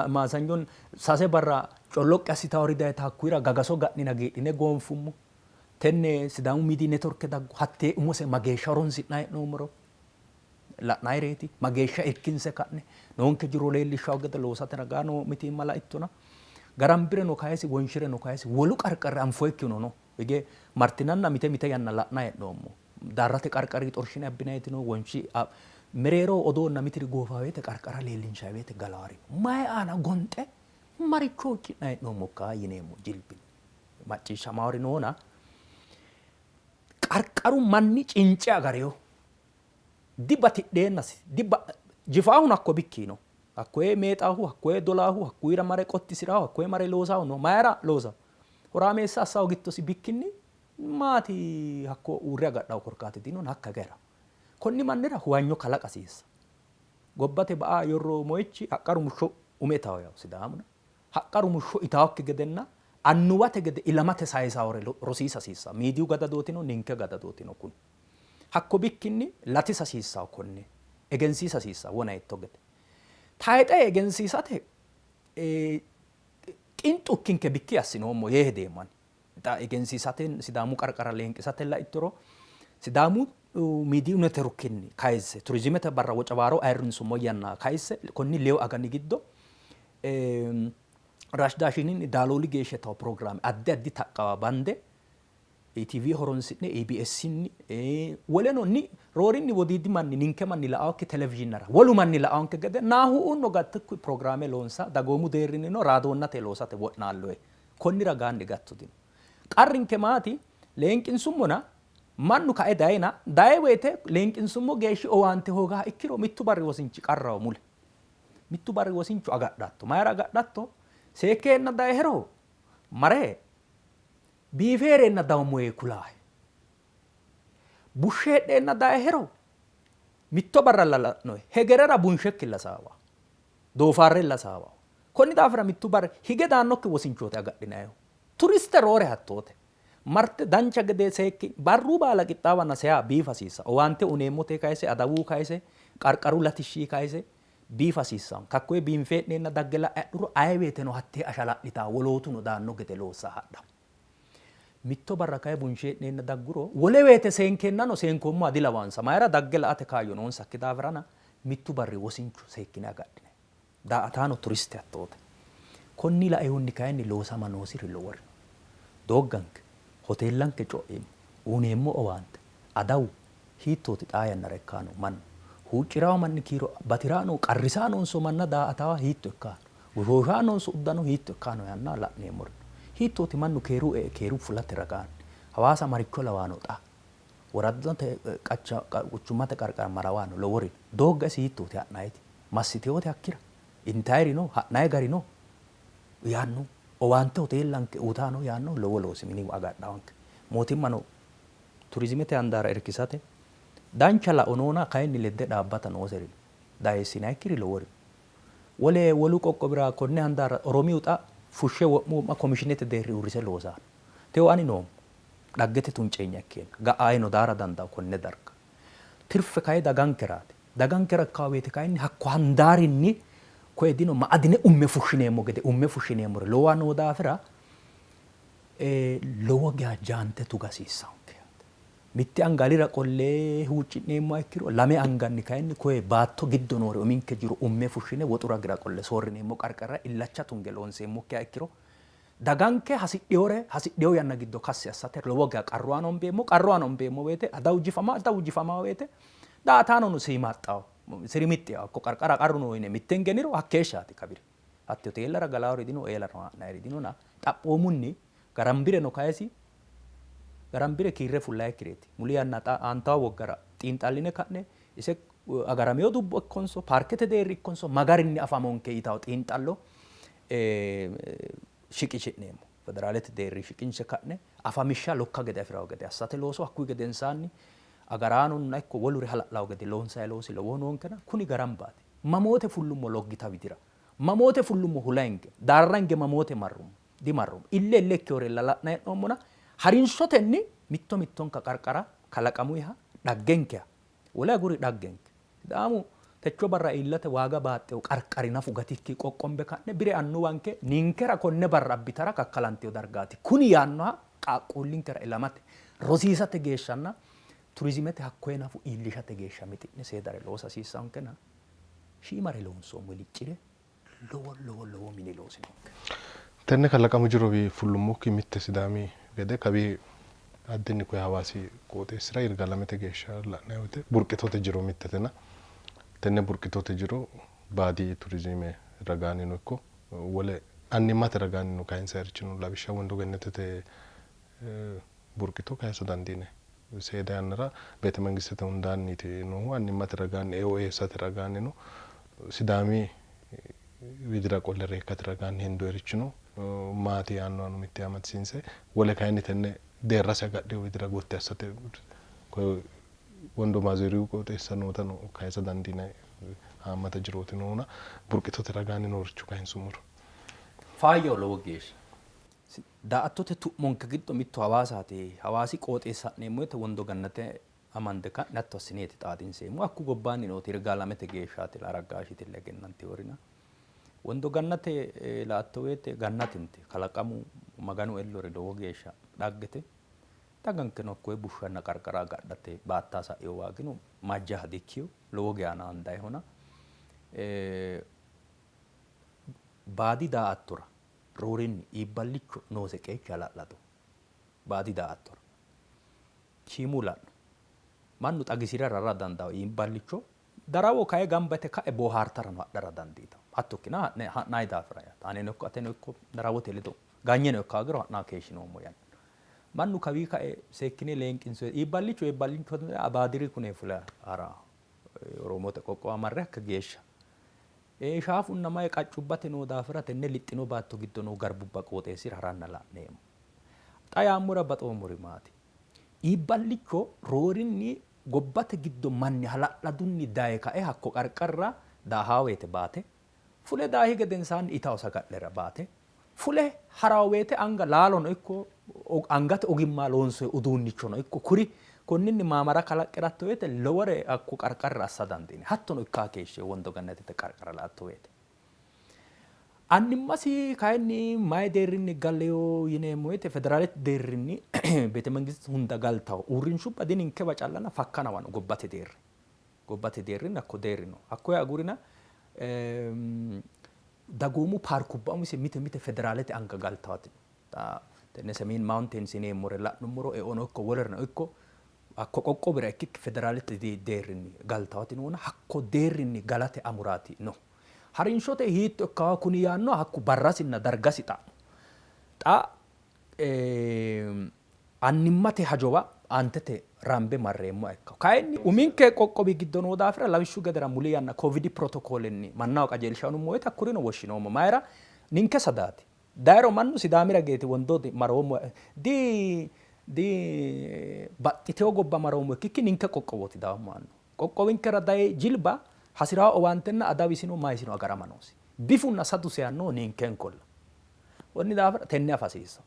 Maasanyon sase barra colloqqi assitawori dayita hakkuyira gagaso ga'nine hagiidhine goonfummo. Tenne Sidaamu miidiyi networke daggu hattee umose mageeshsha horonsi'nanni hee'noommoro la'nayireeti. Mageeshsha irkinse ka'ne noonke jiro leellishshawo gede loosate ragaa noo mitiimma laittona. Garambireno kayisi, Wonshireno kayisi, wolu qarqarri anfoyikkihuno no. Hige martinanna mite mite yanna la'nayi hee'noommo. Daarrate qarqari xorshine abbinayiti no, Wonshi mereeroho odoonna mitiri goofawo woyte qarqara leellinshayi woyte galaari no. Mayi aana gonxe maricho huucci'nayi hee'noommokka yineemmo jilbi macciishshamaawori noona qarqaru manni cince agarino. Dibatidheennasi, jifaahuno hakko bikkiino. Hakkoye meexaahu, hakkoye dolaahu, hakkuyira mare qottisiraahu, hakkoye mare loosaahu no. Mayira loosa? Horaameessa assaahu giddosi bikkinni maati hakko uurre agadhahu korkaati dinona hakka hige ha'ra. Konni mannira huwanyo kalaqa hasiissa. Gobbate ba'a yorro moyichi haqqa rumushsho ume itaho yawo Sidaamuna. Haqqa rumushsho itaokki gedenna annuwate gede ilamate sayisaawore rosiisa hasiissa. Miidiyu gadadootino ninke gadadootino kuni. Hakko bikkinni latisa hasiissanno konne egensiisa hasiissanno wona hiitto gede. Tayixe egensiisate xinxu ikkinke bikki assinoommo yee hedeemmo ani. Xa egensiisate Sidaamu qarqara leenqisate laittoro Sidaamu Miidiyu Networkenni kayisse turizimete barra Wocawaaro ayirrinsummo yanna kayisse konni leewu agani giddo Rash Daashininni Daalooli geeshsha tawo pirogiraame addi addi taqqawa bande ETV horonsi'ne EBSnni woleno ni roorinni wodiidi manni ninke manni la'aokki televizhinnara wolu manni la'aonke gede naahu'unno gattukki pirogiraame loonsa dagoomu deerrinnino raadoonnate loosate wo'naalloe. Konni ragaanni gattu dino. Qarrinke maati? Leenqinsummona mannu kae dayina dayi woyte leenqinsummo geeshshi owaante hoogaha ikkiro mittu barri wosinchi qarraho mule. Mittu barri wosincho agadhatto. Mayira agadhatto? Seekkeenna dayihero mare biife hee'reenna dawommo yee kulaahe. Bushshe heedheenna dayihero mitto barralla la'nohe hegerera bunshekkilla saawa. Doofaarrella saawa. Konni daafira mittu barri hige daannokki wosinchooti agadhinayihu. Turiste roore hattoote. Marte dancha gede seekki barru baala qixxaawanna seyaa biifa hasiissa. Owaante uneemmote kayise, adawu kayise, qarqaru latishshi kayise biifa hasiissanno. Hakkoye biinfe hee'neenna dagge la'e hadhuro aye woyteno hattee ashala'litaa wolootuno daanno gede loossa hadhanno. Mitto barra kayi bunshe hee'neenna dagguro wole woyte seenkeennano seenkoommoha dilawansa. Mayira dagge la'ate kaayyo noonsakki daafirana mittu barri wosincho seekkine agadhine. Daa''ataano turiste hattoote. Konni lainohunni kayinni loosama noosiri lowori no. Doogganke, hoteellanke co'imma, uyineemmo owaante, adawu hiittooti xaa yannara ikkanno mannu? Huucci'ranno manni kiiro bati'ranno, qarrisanonso manna daa''atawa hiitto ikkanno? Goshooshanonso uddano hiitto ikkanno yaannoha la'neemmori no. Hiittooti mannu keeru e''e keeru fulate ragaanni? Hawaasa maricho lawanno xa? Woraddate qacha quchummate qarqara marawaano lowori no. Doogga isi hiittooti ha'nayiti? Massiteyote hakkira? Intayiri no? Ha'nayi gari no? Yaanno. Owaante hoteellanke uytanno yaanno lowo loosi miniwa agadhawonke. Mootimmano turizimete handaara irkisate dancha lao noona kayinni ledde dhaabbata nooseri no. Daheessinayikkiri lowori no. Wole wolu qoqqowira konne handaara Oromiyu xa fushshe wo'mu wo'ma komishiinete deerri uurrise loosanno. Tewo ani noommo. Dhaggete tunceenya ikkeenna ga'a ayino daara dandaanno konne darga. Tirfe kayi dagankeraati. Dagankera ikkanno woyte kayinni hakko handaarinni koye dino ma'adine umme fushshineemmo gede umme fushshineemmori lowowa noo daafira lowo geya jaante tuga hasiissannonke yaate. Mitte anga alira qolle huucci'neemmoha ikkiro lame anganni kayinni koye baatto giddo noore uminke jiro umme fushshine woxu ragira qolle soorrineemmo qarqarira illacha tunge loonseemmokkiha ikkiro Daganke hasidhinore hasidhino yanna giddo kassi assate lowo geya qarru aana umbeemmo. Qarru aana umbeemmo woyte adawu jifama, adawu jifama woyte daa''ataanono siimaxxawo, sirimixxiyawo. Hakko qarqara qarru no yine mitte hinge niro hakkeeshshaati kabiri. Hatte hoteellara galaawori dino, eelano ha'nayiri dinona xaphoomunni Garambireno kayisi, Garambire kiirre fullayikkireeti. Muli yanna xa aantawo woggara xiinxalline ka'ne ise agaramino dubbo ikkonso paarkete deerri ikkonso ma garinni afamonke yitawo xiinxallo shiqishi'neemmo. Federaalete deerri shiqinshe ka'ne afamishsha lokka gede afi'rawo gede assate looso hakkuyi gedensaanni agaraanonna ikko woluri hala'lawo gede loonsayi loosi lowohu noonkena kuni garambaati. Mamoote fullummo Loggita widira, mamoote fullummo Hulainge, Daarrange mamoote marrummo? Dimarrummo. Ille ille ikkinorella la'nayi hee'noommona harinshotenni mitto mittonka qarqara kalaqamuyiha dhaggenkeha wole aguri dhaggenke Sidaamu techo barra iillate waaga baaxxino qarqari nafu gatikki qoqqombe ka'ne bire annuwanke ninkera konne barra abbitara kakkalantino dargaati kuni yaannoha qaaqquullinkera ilamate rosiisate geeshshanna turizimete hakkoye nafu iillishate geeshsha mixi'ne seedare loosa hasiissannonkena shiimare loonsoommo hiliccire lowo lowo lowo mini loosinonke. Tenne kalaqamu jirowi fullummokki mitte Sidaami gede kawi addinni koye Hawaasi qooxeessira Yirgaalamete geeshsha la'nanni woyte burqitote jiro mittetena tenne burqitote jiro baadi turizime ragaannino ikko wole annimmate ragaannino kayinsayirichi no. Lawishshaho Wondo Gennetete burqito kayisa dandiinanni. Seeda yannara beetemangistete hundaanniiti noohu. Annimmate ragaanni eo eessate ragaannino Sidaami widira qolle reekkate ragaanni hendoyirichino maati yaannohano mitte amadisiinse wole kayinni tenne deerrase agadhino widira gotti assate koye Wondo Maazeriyu qooxeessa nootano kayisa dandiinanni haammata jirooti noohuna burqitote ragaanni nooricho kayinsummoro. Faayyaho lowo geeshsha. Daa''attote tu'monke giddo mittu Hawaasaati. Hawaasi qooxeessa ha'neemmo woyte Wondo Gannate amande ka'ne hatto assineeti xaadinseemmo. Hakku gobbaanni nooti Yirgaalamete geeshshaati Araggaashiitilla egennantinorina. Wondo Gannate la''atto woyte Gannatente kalaqamu Maganu ellori lowo geeshsha dhaggete. Dagankeno hakkoye bushshanna qarqara agadhate baattaa sa'ino waagino majjaha dikkino, lowo geya naandayihona. Baadi daa''attora roorinni iibballicho noose qeechi hala'ladoho. Baadi daa''attora shiimu la'no mannu xagisi'rara ha'ra dandaanno iibballicho darawo kayi gamba yite ka'e boohaartarano hadhara dandiitanno. Hatto ikkina ha'ne ha'nanni daafira yaate. Aneno ikko ateno ikko darawote ledo ganyeno ikka hoogiro ha'nanni keeshshinoommo yanna. Mannu kawii kae seekkine leenqinsoyi iibballicho iibballicho abaadiri kune fule ha'ra Oromote qoqqowa marre hakka geeshsha shaafunna mayi qaccubbate noo daafira tenne lixxino baatto giddo noo garbubba qooxeessira haranna la'neemmo. Xa yaammora baxoommori maati? Iibballicho roorinni gobbate giddo manni hala'ladunni daye kae hakko qarqarira daahaa woyte baate, fule daahi gedensaanni itawo saga'lera baate, fule harawo woyte anga laalono ikko angate ogimma loonsoyi uduunnichono ikko kuri konninni maamara kalaqqi'ratto woyte lowore hakko qarqarira assa dandiinanni. Hattono ikkaa keeshshino Wondo Gannatete qarqara la''atto woyte. Annimmasi kayinni mayi deerrinni galeyo yineemmo woyte federaalete deerrinni betemengist hunda galtawo uurrinshubba dininkewa callana fakkanawa no gobbate deerri. Gobbate deerrinni hakko deerri no. Hakkoye agurina dagoomu paarkubba umise mite mite federaalete anga galtawoti no. Xa tenne Semien Mountains yineemmore la'nummoro eono ikko wolereno ikko hakko qoqqowira ikkikki federaalete deerrinni galtawoti noona hakko deerrinni galate amuraati no. Harinshote hiitto ikkawo kuni yaanno hakku barrasinna dargasi xa'mo. Xa annimmate hajowa aantete rambe marreemmoha ikkawo. Kayinni uminke qoqqowi giddo noo daafira lawishshu gedera muli yanna kovidi pirotokoolenni mannaho qajeelsha uyinummo woyte hakkurino woshshinoommo. Mayira ninke sadaati. Dayiro mannu Sidaamira geeti wondo maroommo di di baxxitewo gobba maroommo ikkikki ninke qoqqowooti dawommo annu. Qoqqowinkera daye jilba hasi'rawo owaantenna adawisino mayisino agarama noosi. Bifunna sadu seyannohu ninkenkolla. Konni daafira tenne afa hasiissanno.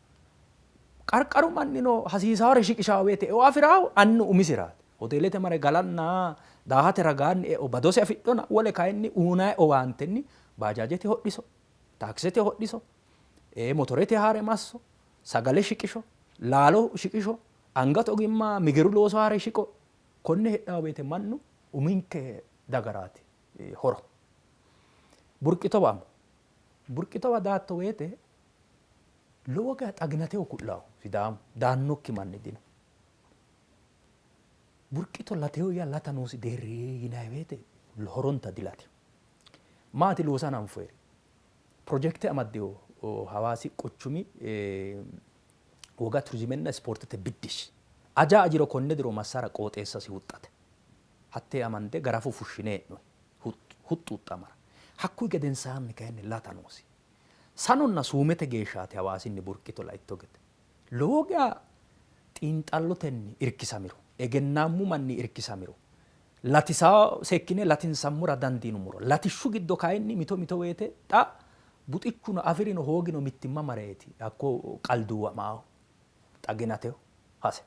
Qarqaru mannino hasiisaawore shiqishawo woyte eo afi'rahu annu umisiraati. Hoteelete mare galanna daahate ragaanni eo badose afidhona, wole kayinni uynanni owaantenni baajaajete hodhiso, taakisete hodhiso, motorete haare masso, sagale shiqisho, laalo shiqisho, angate ogimma migiru looso haare shiqo, Konne hedhanno woyte mannu uminke dagaraati horo. Burqitowa amo. Burqitowa daatto woyte lowo geya xaginateho ku'lawo Sidaamu daannokki manni dino. Burqito lateho yaa lata noosi deerri yinanni woyte horonta dilatino. Maati loosa hananfoyiri? Pirojekte amaddino Hawaasi quchumi woga turizimenna ispoortete biddishshi aja ajiro konne diro massara qooxeessasi huxxate. Hattee amande garafu fushshine hee'noonni huxxu huxxamara. Hakkuyi gedensaanni kayinni lata noosi. Sanonna suumete geeshshaati Hawaasinni burqito laitto gede. Lowo geya xiinxallotenni irkisamiro, egennaammu manni irkisamiro, latisa seekkine latinsammora dandiinummoro, latishshu giddo kayinni mito mito woyte xa buxichuno afi'rino hoogino mittimma mareeti hakko qalduuwamaahu xaginateho hase.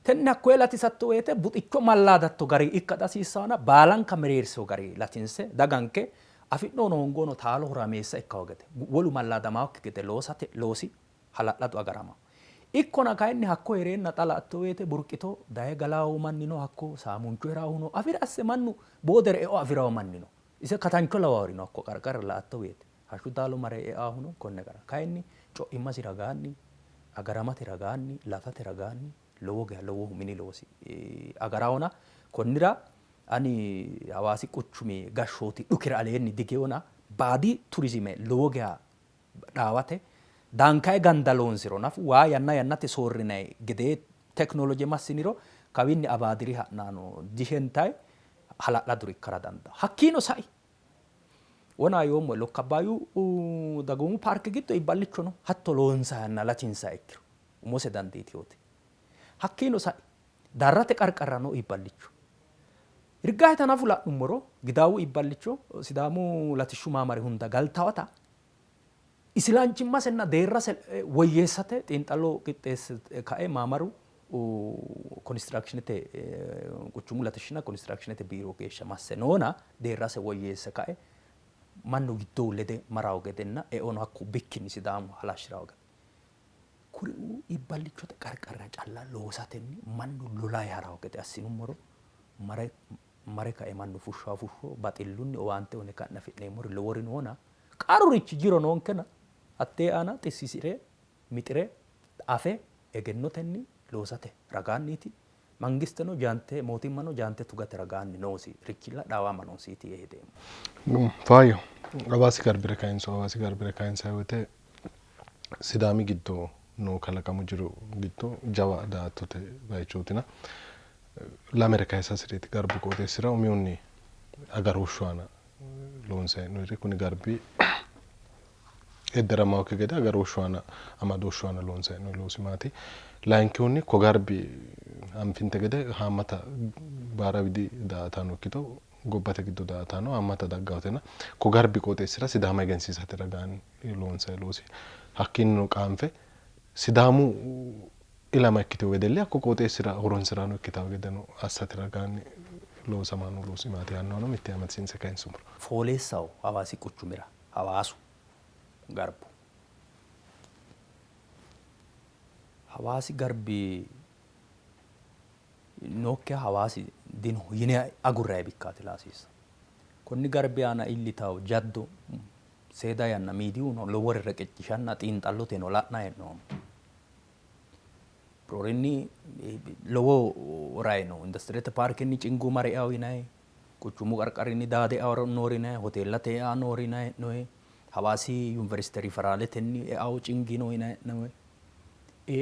Tenne hakkoye latisatto woyte buxicho mallaadatto gari ikka hasiissanona baalanka mereersino gari latinse daganke afi'nono hoongono taalo horaameessa ikkawo gede wolu mallaadamaakki gede loosate loosi hala'ladu agaramawo. Ikkona kayinni hakko hee'reenna xa la''atto woyte burqito daye galawo manni no, hakko saamuncho hirawohu no, afi'ra asse mannu boodere eo afi'rawo manni no. Ise katancho lawawori no hakko qarqarira la''atto woyte. Hashshu taalo mare eahu no konne gara. Kayinni co'immasi ragaanni, agaramate ragaanni, latate ragaanni lowo geya lowohu mini loosi agarawona. Konnira ani Hawaasi quchumi gashshooti dhukira aleenni digewona baadi turizime lowo geya dhaawate daankae ganda loonsiro nafu waa yanna yannate soorrinay gedee teknoloje massiniro kawinni Abaadiri ha'nano dishentay hala'laduri ikkara dandaanno. Hakkiino sai wona yoommo Lokka Abbaayyu dagoomu paarke giddo iibballicho no hatto loonsayanna latinsayi ikkiro umose dandiitinote. Hakkiino sai Daarrate qarqarra noo iibballicho. Hirgaaheta nafu la'nummoro Gidaawu iibballicho Sidaamu latishshu maamari hunda galtawata isilanchimmasenna deerrase woyyeessate xiinxallo qixxeesse kae maamaru konistiraakshinete quchumu latishshinna konistiraakshinete biiro geeshsha masse noona deerrase woyyeesse kae mannu giddo lede marawo gedenna eono hakko bikkinni Sidaamu halashshirawo gede. Kuriuu iibballichote qarqarira calla loosatenni mannu lolahe harawo gede assinummoro mare mare kae mannu fushshawo fushsho baxillunni owaante uyine ka'ne afi'neemmori lowori noona qarurichi jiro noonkena hattee aana xissiisi're mixire afe egennotenni loosate ragaanniiti. Mangisteno jaante mootimmano jaante tugate ragaanni noosi richilla dhaawama noosiiti yee hedeemmo. Faayyo Hawaasi garbire kayinso Hawaasi garbire kayinsanni woyte Sidaami giddo noo kalaqamu jiro giddo jawa daa''attote bayichootina lamere kayisa hasi'reeti garbu qooxeessira umihunni agarooshshu aana loonsanni hee'noonniri kuni garbi edderamannokki gede agarooshshu aana amadooshshu aana loonsanni hee'noonni loosi maati? Layinkihunni ko garbi anfinte gede haammata baara widi daa''ataano ikkito gobbate giddo daa''ataano haammata daggaatena ko garbi qooxeessira Sidaama egensiisate ragaanni loonsanni loosi hakkiinnino qaanfe Sidaamu ilama ikkitino wedelli hakko qooxeessira horonsiraano ikkitanno gedeno assate ragaanni loosamanno loosi maati yaannohano mittee amadisiinse kayinsummoro. Fooleessaho Hawaasi quchumira Hawaasu garbu. Hawaasi garbi nookkiha Hawaasi dino yine agurranni bikkaati la hasiissanno. Konni garbi aana iillitawo jaddo seeda yanna miidiyuno lowore reqeccishanna xiinxalloteno la'nanni hee'noommo. Roorinni lowo rayi no. Industirete paarkenni cingu mare eao yinanni, quchumu qarqarinni daade eao noori yinanni, hoteellate eao noori yinanni hee'noonni, Hawaasi yuniversite riferaaletenni eao cingi no yinanni hee'noonni.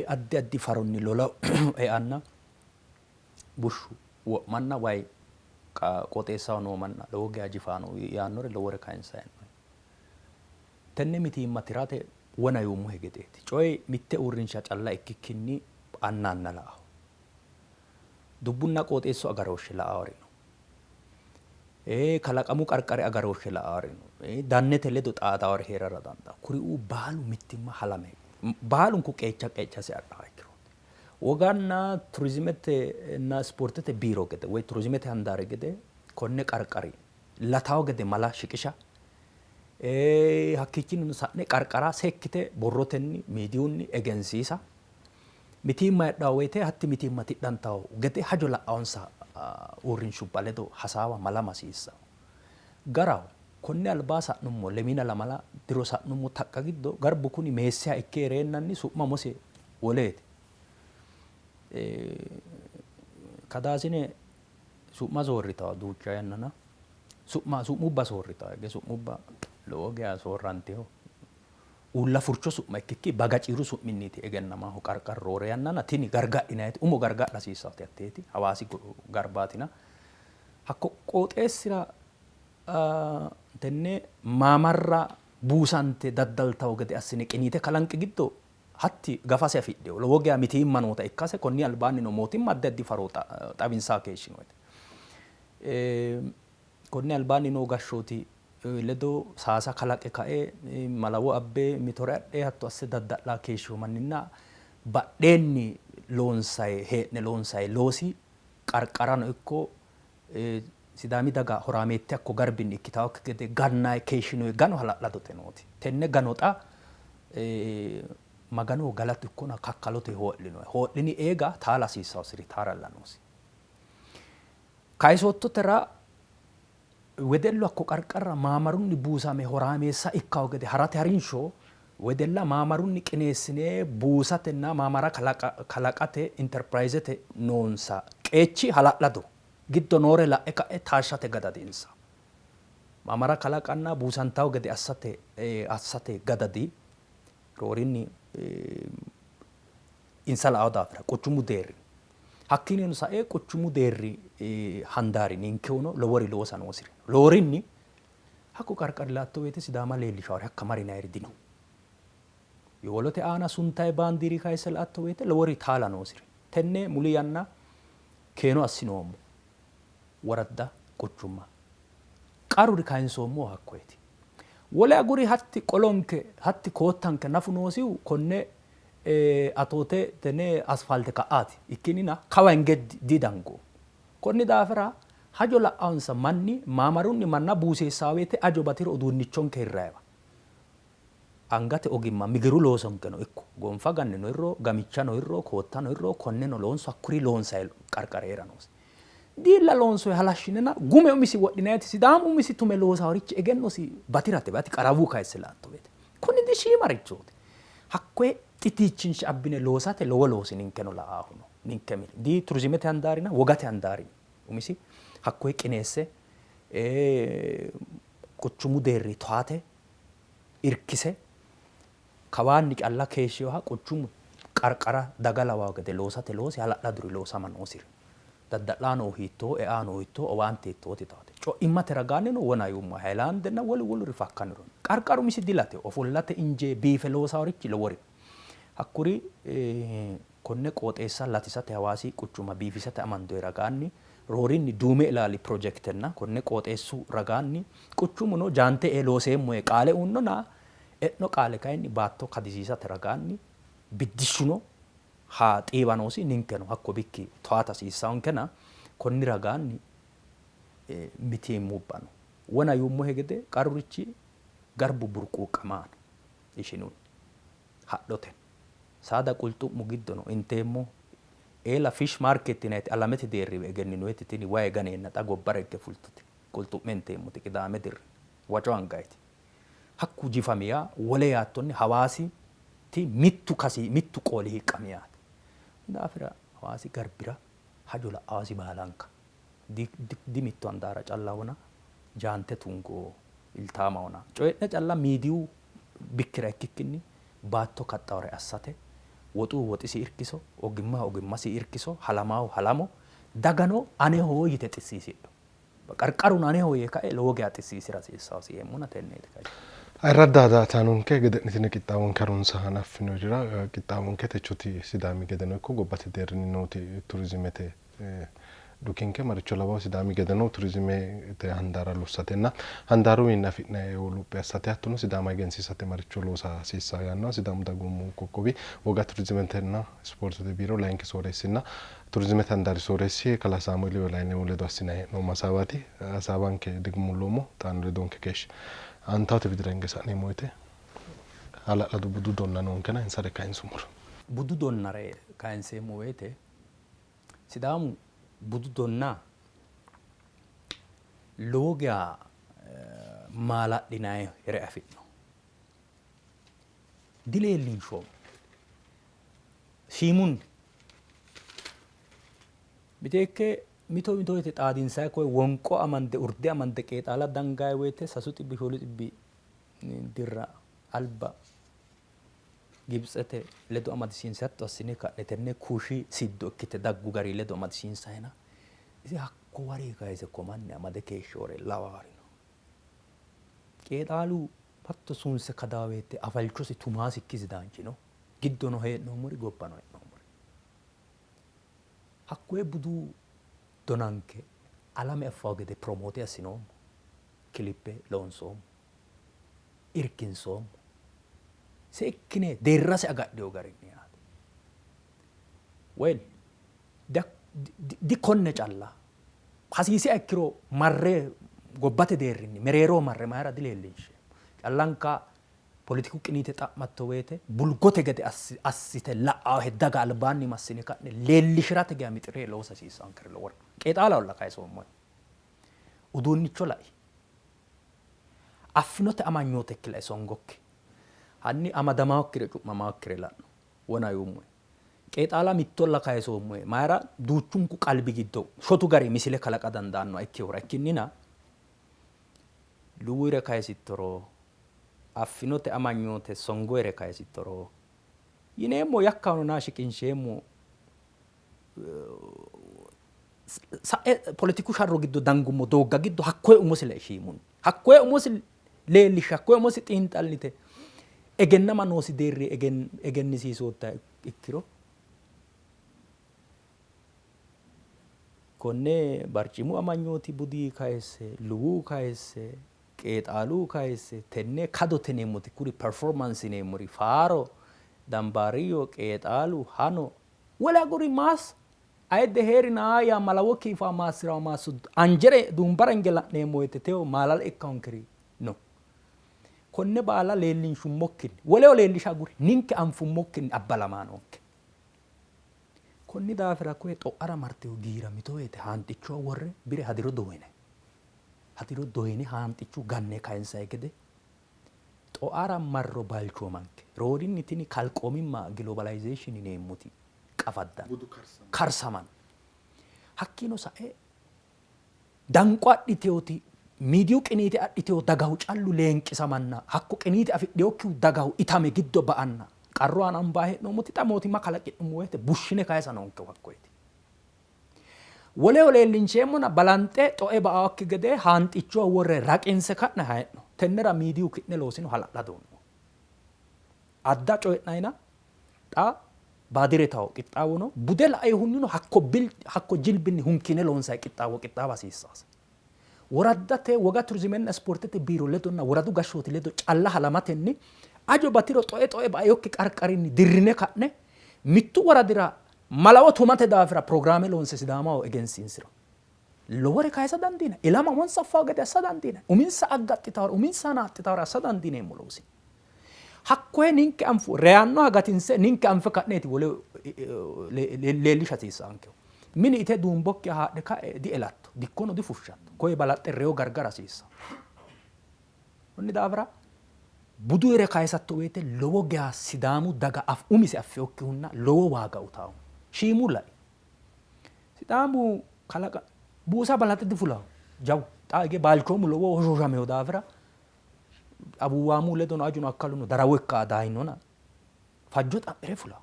Addi addi faronni lolahu eanna bushshu wo'manna wayi qooxeessaho noo manna lowo geya jifaano yaannore lowore kayinsanni hee'noonni. Tenne mitiimma tirate wona yuummohe gedeeti. Coyi mitte uurrinsha calla ikkikkinni anna anna la''aho. Dubbunna qooxeessu agarooshshe la''aari no. Kalaqamu qarqari agarooshshe la''aari no. Dannete ledo xaadaari hee'rara dandaanno. Kuriuu baalu mittimma halame baalunku qeecha qeechasi adhannoha ikkirooti. Woganna turizimetenna ispoortete biiro gede woyi turizimete handaari gede konne qarqari latawo gede mala shiqisha Hakkiichinnino sa'ne qarqara seekkite borrotenni, miidiyunni egensiisa, mitiimma heedhanno woyte hatti mitiimma tidhantanno gede hajo la'annonsa uurrinshubba ledo hasaawa malama hasiissanno. Garaho, konni albaa sa'nummo lemiina lamala diro sa'nummo taqqa giddo garbu kuni meessiha ikke hee'reennanni su'ma umose woleeti. Kadaasine su'ma soorritanno duucha yannana. Su'ma, su'mubba soorritanno. Hige su'mubba lowo geya soorrantino. Uulla furcho su'ma ikkikki bagaciru su'minniiti egennamaahu qarqaru roore yannana. Tini gargadhinayiti umo gargadha hasiissaati hatteeti. Hawaasi garbaatina. Hakko qooxeessira tenne maamarra buusante daddaltawo gede assine qiniite kalanqi giddo hatti gafase afidhino. Lowo geya mitiimma noota ikkase konni albaannino mootimma addi addi faro xawinsanni keeshshinoyite. Konni albaanni noo gashshooti ledo saasa kalaqe kae malawo abbe mitore adhe hatto asse dadda'la keeshshino manninna badheenni loonsayi hee'ne loonsayi loosi qarqarano ikko Sidaami daga horaameette hakko garbinni ikkitawokki gede gannayi keeshshinoyi gano hala'ladote nooti. Tenne gano xa Maganoho galatu ikkona kakkalote hoo'linoyi. Hoo'lini eega taala hasiissawosiri taaralla noosi. Kayisoottotera wedellu hakko qarqarira maamarunni buusame horaameessa ikkawo gede harate harinsho wedella maamarunni qineessine buusatenna maamara kalaqate Interpirayzete noonsa qeechi hala'ladoho. Giddo noore la'e ka'e taashshate gadadi insa. Maamara kalaqanna buusantawo gede assate assate gadadi roorinni insa la'awo daafira quchumu deerri hakkiinnino sae quchumu deerri handaari ninkehuno lowori loosa noosiri no. Loworinni hakku qarqari laatto woyte Sidaama leellishawori hakka marinayiri dino. Yowolote aana suntayi baandiiri kayisse la''atto woyte lowori taala noosiri. Tenne muli yanna keeno assinoommo woradda quchumma qaruri kayinsoommohu hakkoyeti. Wole aguri hatti qolonke hatti koottanke nafu noosihu konne atoote tenne asfaalte ka'aati ikkinnina kawa hinge didangoommo. Konni daafira hajo la'ansa manni maamarunni manna buuseessaa woyte ajo batiro uduunnichonke hirrayiwa. Angate ogimma migiru loosonkeno ikko gonfa gannino irro gamichano irro koottano irro konneno loonso hakkuri loonsayi qarqara heera noosi. Diilla loonsoyi halashshinena gume umisi wodhinayiti Sidaamu umisi tume loosaworichi egennosi batirate bati qarawu kayisse laatto woyte kuni dishiimarichooti. Hakkoye xitiichinshe abbine loosate lowo loosi ninkeno la'aahu no. Ninke mine di turizimete handaarina wogate handaari umisi hakkoye qineesse quchumu deerri towaate irkise kawaanni calla keeshshinoha quchumu qarqara daga lawawo gede loosate loosi hala'laduri loosama noosiri. Dadda'laano hiittoo, eaano hiittoo, owaante hiittooti taate. Co'immate ragaannino wona yuummo Hayilaandenna wolu woluri fakkaniro. Qarqaru umisi dilate, ofollate injee biife loosaworichi lowori. Hakkuri konne qooxeessa latisate Hawaasi quchuma biifisate amandoyi ragaanni roorinni Duume Ilaali pirojektenna konne qooxeessu ragaanni quchumuno jaante ee looseemmo yee qaale uyinnona e'no qaale kayinni baatto kadisiisate ragaanni biddishshuno ha xiiwa noosi, ninkeno hakko bikki towaata hasiissawonkena konni ragaanni mitiimmubba no. Wona yuummohe gede qarrurichi garbu burquuqamaano ishinunni, hadhote saada qulxu'mu giddono inteemmo eela fish market yinayiti alamete deerriwe egenninoyiti tini wayi ganeenna xa gobbara higge fultuti qulxu'me inteemmoti qidaame dirrine waco angayiti Hakku jifami yaa wole yaattonni Hawaasi ti mittu kasi mittu qooli hiiqqami yaate. Konni daafira Hawaasi garbira hajo la'aasi baalanka di di mittu handaara callahona jaante tungo iltaamahona coyi'ne calla miidiyu bikkira ikkikkinni baatto kaxxawore assate woxu woxisi irkiso, ogimma ogimmasi irkiso, halamaahu halamo, dagano aneho yite xissiisidho. Qarqaruno aneho yee kae lowo geya xissiisira hasiissawosi yeemmona tenneeti kayi. Ayirradda daa''ataanonke gede'nitine qixxaawonke harunsa hanaffinorira qixxaawonke techoti Sidaami gedeno ikko gobbate deerrinni nooti turizimete dhukinke maricho lawawo Sidaami gedeno turizimete handaara lossatenna handaaruwiinni afi'nanni eo luphi assate hattono Sidaama egensiisate maricho loosa hasiissanno yaannoha Sidaamu Dagoomu Qoqqowi Woga Turizimetenna Ispoortete Biiro Layinki Sooreessinna Turizimete handaari sooreessi kalaa Saamueeli Belayinehu ledo assinanni hee'noommo hasaawaati. Hasaawanke digumulloommo, xaano ledonke keeshshi. Aantawote widira hinge sa'neemmo woyte hala'lado budu donna noonkena insare kayinsummoro. Budu donnare kayinseemmo woyte Sidaamu budu donna lowo geya maala'linayire afi'no. Dileellinshoommo. Shiimunni. Miteekke mito mito woyte xaadinsanni koye wonqo amande urde amande qeexaala dangayi woyte sasu xibbi shoolu xibbi dirra alba Gibitsete ledo amadisiinse hatto assine ka'ne tenne Kuushi siddo ikkite daggu gari ledo amadisiinsayina isi hakko wari kayise komanni amade keeshshiwore lawaari no. Qeexaalu hatto suunse kadaa woyte afalchosi tumaasikki sidaanchino giddono hee'noommori gobbano hee'noommori. Hakkoye budu donanke alame affawo gede promote assinoommo, kilippe loonsoommo. Irkinsoommo. Seekkine deerrase agadhino garinni yaate. Well, dikonne calla hasiisiha ikkiro marre gobbate deerrinni mereeroho marre mayira dileellinsheemmo? Callanka poletiku qiniite xa'matto woyte bulgote gede assite la'aahe daga albaanni massine ka'ne leellishirate geya mixire loosa hasiissaankeri lowori no. Qeexaalaholla kayisoommohe. Uduunnicho lai. Affinote amanyootekki lai songokki. Hanni amadamaakkire cu'mamaakkire la'no. Wona yuummohe. Qeexaala mittolla kayisoommohe. Mayira duuchunku qalbi giddo shotu gari misile kalaqa dandaannoha ikkinohura ikkinnina luwire kayisittoro, affinote amanyoote songoyire kayisittoro yineemmo yakkano naa shiqinsheemmo sa'e poletiku sharro giddo dangummo doogga giddo hakkoye umosi lai shiimunni hakkoye umosi leellishe hakkoye umosi xiinxallite egennama noosi deerri egennisiisootta ikkiro konne barcimu amanyooti budi kayisse luwu kayisse qeexaalu kayisse tenne kadote yineemmoti kuri performance yineemmori faaro dambaariyyo qeexaalu hano Wole aguri maassa ayidde hee'rina yaa malawo kiifa maassi'ra maassu anjere duumbara hinge la'neemmo woyte tewo maalale ikkawonkeri no. Konne baala leellinshummokkinni woleho leellisha aguri ninke anfummokkinni abbalamaa noonke. Konni daafira koye xo'ara marteyo giira mito woyte haanxichoho worre bire hadiro doyine hadiro doyine haanxichu ganne kayinsayi gede xo'ara marro balchoomanke roorinni tini kalqoomimma globalization yineemmoti qafaddanno karsamanno. Hakkiino sae danqo adhiteyoti miidiyu qiniite adhiteyo dagahu callu leenqisamanna hakko qiniite afidheyokkihu dagahu itame giddo ba'anna qarru aana ambaa hee'noommoti xa mootimma kalaqi'nummo woyte bushshine kayisa noonkehu hakkoyeti. Woleho leellinsheemmona balanxe xoe ba'aokki gede haanxichoho worre raqinse ka'ne hayi'no. Tennera miidiyu ki'ne loosino hala'ladoho. Adda coyi'nayina xa baadiretaho qixxaawono bude lainohunnino hakko bil hakko jilbinni hunkine loonsanni qixxaawo qixxaawa hasiissaase. Woraddate woga turizimenna ispoortete biiro ledonna woradu gashshooti ledo calla halamatenni ajo batiro xoe xoe bainokki qarqarinni dirrine ka'ne mittu woradira malawo tumate daafira pirogiraame loonse Sidaamaho egensiinsiro lowore kayisa dandiinanni. Ilama umonsa affawo gede assa dandiinanni. Uminsa aggaxxitawore, uminsa naaxxitawore assa dandiineemmo loosi. Hakkoye ninke anfu reyannoha gatinse ninke anfe ka'neeti wole leellisha hasiissaankehu. Mini ite duumbokki haadhe ka'e dielatto, dikkono difushshatto. Koye balaxxe reyo gargara hasiissanno. Konni daafira budu ere kayisatto woyte lowo geya Sidaamu daga umise affinokkihunna lowo waaga utawo. Shiimu lai. Sidaamu kalaqa buusa balaxe difulawo jawu. Xa hige balchoomu lowo hoshooshameho daafira abuwaamu ledono ajuno akkaluno darawo ikka dayinona fajjo xa'mire fulawo.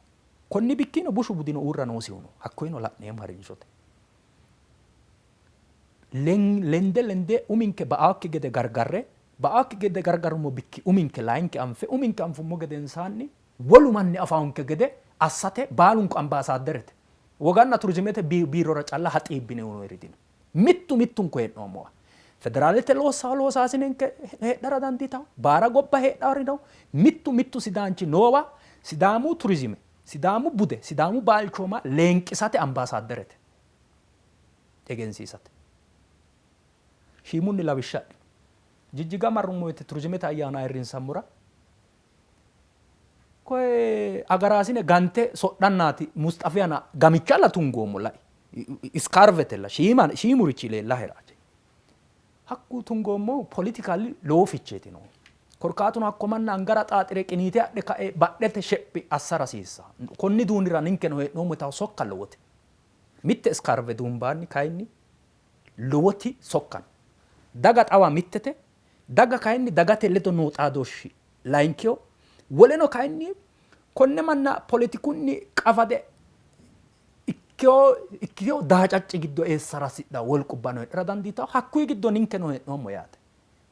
Konni bikkino bushu budino uurra noosihuno hakkoyeno la'neemmo harinshote. Lende lende uminke ba'aakki gede gargarre, ba'aakki gede gargarrummo bikki uminke layinke anfe, uminke anfummo gedensaanni wolu manni afaanke gede assate baalunku ambaasaadderete. Woganna turizimete biirora calla haxiibbine uyinoyiri dino. Mittu mittunku hee'noommowa. Federaalete loossawo loosaasinenke heedhara dandiitawo, baara gobba heedhawori no. Mittu mittu Sidaanchi noowa Sidaamu turizime, Sidaamu bude, Sidaamu balchooma leenqisate ambaasaadderete. Egensiisate. Shiimunni lawishsha adhino. Jijjiga marrummo woyte turizimete ayyaana ayirrinsammora koye agaraasine gante sodhannaati Musxafiyana gamichalla tungoommo lai. Iskaarvetella shiima shiimurichi leellahera. Hakku tungoommohu politikali lowo ficheeti noohu. Korkaatuno hakko manna angara xaaxire qiniite adhe kae badhete shephi assara hasiissa. Konni duunira ninkeno hee'noommo yitawo sokka lowote. Mitte iskaarve duumbaanni kayinni lowoti sokka no. Daga xawa mittete, daga kayinni dagate ledo noo xaadooshshi layinkiho. Woleno kayinni konne manna poletikunni qafade ikkino daacacci giddo eessara hasidhanno wolqubbano heedhara dandiitanno. Hakkuyi giddo ninkeno hee'noommo yaate.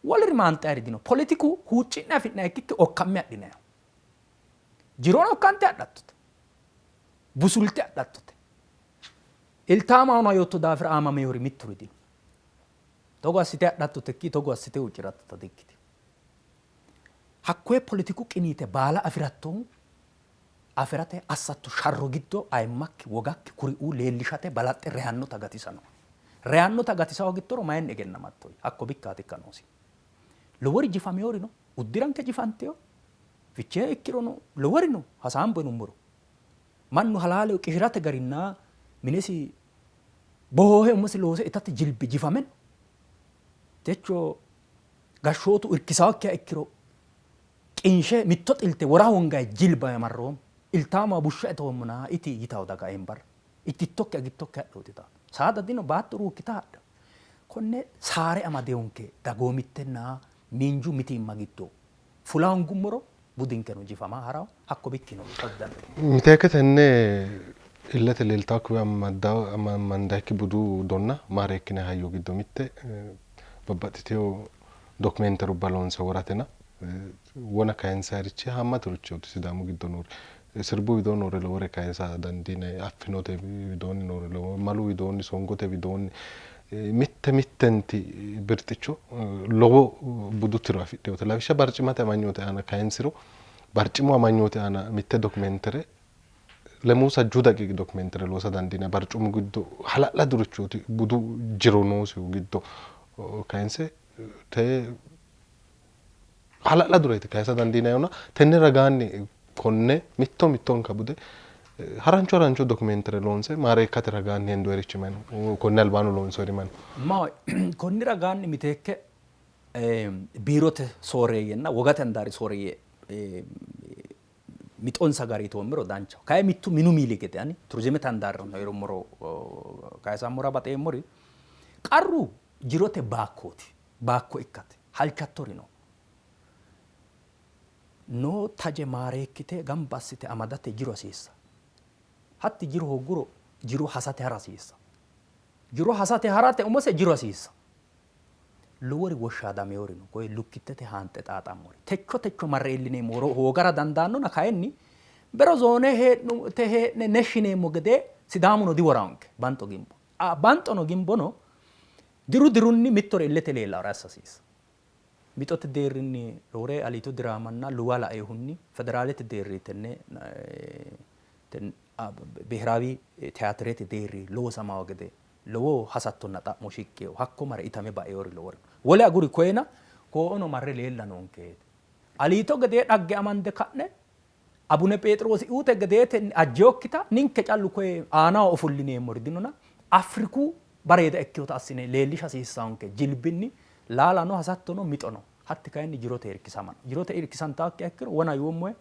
Woluri maanxayiri dino. Poletiku huucci'ne afi'nanniha ikkikki okkamme adhinanniho. Jirono okkante adhattote. Busulte adhattote. Iltaamahono yootto daafira aamamehori mitturi dino. Togo assite adhattote ikki togo assite huucci'rattota dikkitino. Hakkoye poletiku qiniite baala afi'rattohu afi'rate assatto sharro giddo ayimmakki, wogakki kuriuu leellishate balaxxe reyannota gatisa noohe. Reyannota gatisa hoogittoro mayinni egennamattoyya? Hakko bikkaati ikka noosi. Lowori jifamewori no. Uddiranke jifanteyo. Fichee ikkirono lowori no hasaambo yinummoro. Mannu halaale qishi'rate garinna minesi bohoohe umosi loose itate jilbi jifame no. Techo gashshootu irkisaakkiha ikkiro qinshe mitto xilte wora hongayi jilba marroommo. Iltaama bushsha itoommona iti yitawo daga eembarra. Itittokki agittokki hadhooti yitanno. Saada dino baatto ruukkita hadho. Konne saare amadewonke dagoomittenna miinju mitiimma giddo fula hoongummoro budinkeno jifama harawo hakko bikkino dandiinanni. Miteekke tenne illete leeltawokki woy amandayikki budu donna maareekkinanni hayyo giddo mitte babbaxxitino dokimenterubba loonse woratena wona kayinsayirichi haammaturichooti Sidaamu giddo noori. Sirbu widoonni noore lowore kayisa dandiinanni, affinote widoonni noore lowo, malu widoonni, songote widoonni mitte mittenti birxicho lowo budu tiro afidhinote. Lawishsha barcimate amanyoote aana kayinsiro barcimu amanyoote aana mitte dokimentere lemuu sajjuu daqiiqi dokimentere loosa dandiinanni. Barcumu giddo hala'ladurichooti budu jiro noosihu giddo kayinse te Hala'ladureeti kayisa dandiinayihuna tenne ragaanni konne mitto mittonka bude harancho harancho dokumentere loonse maareekkate ragaanni hendoyirichi mayi no? Konni albaanni loonsoyiri mayi no? Ma konni ragaanni miteekke biirote sooreeyyenna wogate handaari sooreeyye mixonsa gari yitoommero danchaho. Kayi mittu minu miili gede ani turizimete handaarira heerummoro kayisammora baxeemmori qarru jirote baakkooti. Baakko ikkate halchattori no. Noo taje maareekkite gamba assite amadate jiro hasiissa. Hatti jiro hoogguro jiro hasate hara hasiissa. Jiro hasate harate umose jiro hasiissa. Lowori woshshaadameewori no. Koye lukkittete haanxe xaaxammori. Techo techo marre iillineemmo horo hoogara dandaannona kayinni bero zoone hee'nu te hee'ne neshshineemmo gede Sidaamuno diworaanke. Banxo gimbo. Banxono gimbono diru dirunni mittore illete leellaore assa hasiissa. Mixote deerrinni roore Aliito diraamanna luwa lainohunni federaalete deerri tenne biheraawi tiyaatirete deerri loosamawo gede lowo hasattonna xa'mo shiqqino. Hakko mare itame baeori lowori no. Wole aguri koyena koo'ono marre leella noonke. Aliito gedee dhagge amande ka'ne Abune Pheexiroosi uute gedeetenni ajjinokkita ninke callu koye aanaho ofollineemmori dinona Afriku bareeda ikkinota assine leellisha hasiissannonke jilbinni laalano hasattono mixono hatti kayinni jirote irkisama no. Jirote irkisantaakkiha ikkiro wona yoommohe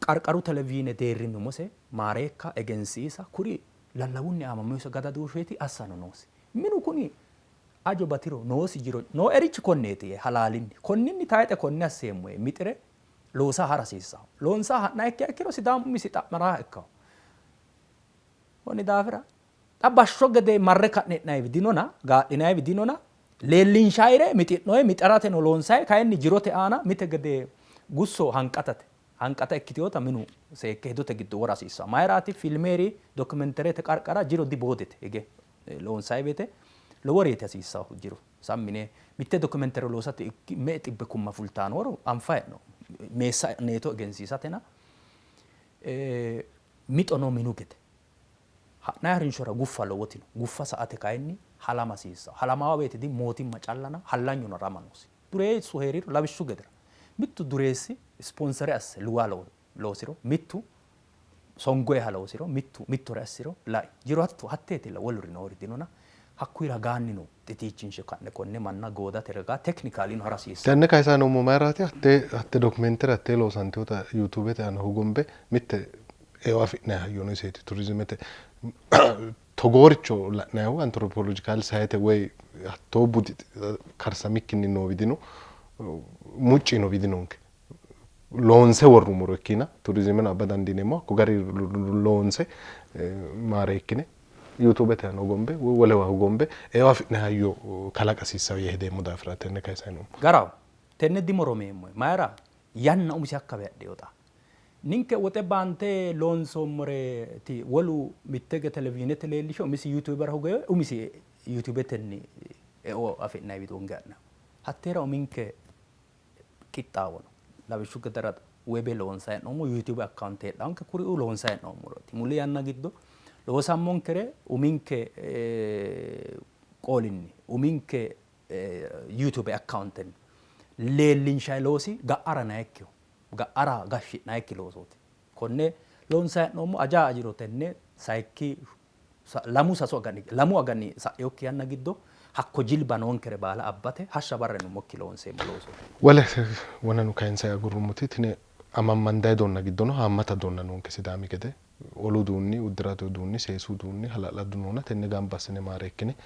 qarqaru televizhiine deerrinni umose maareekka, egensiisa kuri lallawunni aamamooshse gadadooshsheeti assano noosi. Minu kuni ajo batiro noosi jiro nooerichi konneeti yee halaalinni konninni tayixe konne asseemmo yee mixire loosa hara hasiissanno. Loonsa ha'nannikkiha ikkiro Sidaamu umisi xa'maraha ikkanno. Konni daafira xa bashsho gede marre ka'ne e'nanniwi dinona, gaa'linanniwi dinona, leellinshayire mixi'noyi mixarateno loonsayi kayinni jirote aana mite gede gusso hanqatate. Hanqata ikkitinota minu seekke hedote giddo wora hasiissanno. Mayiraati filmeeri dokimenterete qarqara jiro diboodete hige loonsayi woyte loworeeti hasiissannohu jiro. Sammi yine mitte dokimentere loosate me''e xibbe kumma fultannoro anfayi hee'noommo. Meessaneeto egensiisatena mixo no minu gede. Ha'nanni harinshora guffa lowoti no. Guffa sa''ate kayinni halama hasiissanno. Halamawo woyte di mootimma callana hallanyuno harama noosi. Dureessu hee'riro lawishshu gedera mittu dureessi ispoonsere asse luwa loosiro, mittu songoyiha loosiro, mittu mittore assiro lai. Jiro hatto hatteetilla woluri noori dinona hakkuyi ragaanni no xitiichinshe ka'ne konne manna goodate ragaa teknikaalino hara hasiissanno. Tenne kayisanni noommo mayiraati? Hattee hatte dokumentere hattee loosantinota yuutuubete aana hogombe mitte eo afi'nanni hayyono iseeti. Turizimete togooricho la'nannihu antiropolojikaal sayite woy hattoo budi karsamikkinni noowi dino, mucci yinowi dinonke. Loonse worrummoro ikkiina turizimeno abba dandiineemmo. Hakko gari loonse maareekkine yuutuubete aana hogombe woy wolewa hogombe eo afi'nanni hayyo kalaqa hasiissanno yee hedeemmo daafira tenne kayisanni noommo. Garaho. Tenne dimoromeemmo. Mayira? Yanna umise hakkawe hadhino xa. Ninke woxe baante loonsoommoreeti wolu mittege televizhiinete leellishe umisi yuutuubera hogowe umisi yuutuubetenni eo afi'nanni widoonge ha'nanni. Hatteera uminke qixxaawo no. Lawishshu gedera webe loonsanni hee'noommo, yuutuube akkaawunte heedhawonke, kuriuu loonsanni hee'noommoreeti. Muli yanna giddo loosammonkere uminke qoolinni, uminke yuutuube akkaawuntenni leellinshanni loosi ga'ara nayikkiho, ga'ara gashshi'nayikki loosooti. Konne loonsanni hee'noommo, aja ajiro tenne sayikki lamu sasu agani lamu agani sa'inokki yanna giddo hakko jilba noonkere baala abbate hashsha barra yinummokki loonseemmo loosooti. Wole wonano kayinse agurrummoti tini amammandayi donna giddono haammata donna noonke Sidaami gede olu uduunni, uddi'rate uduunni, seesu uduunni hala'ladu noona tenne gamba assine maareekkine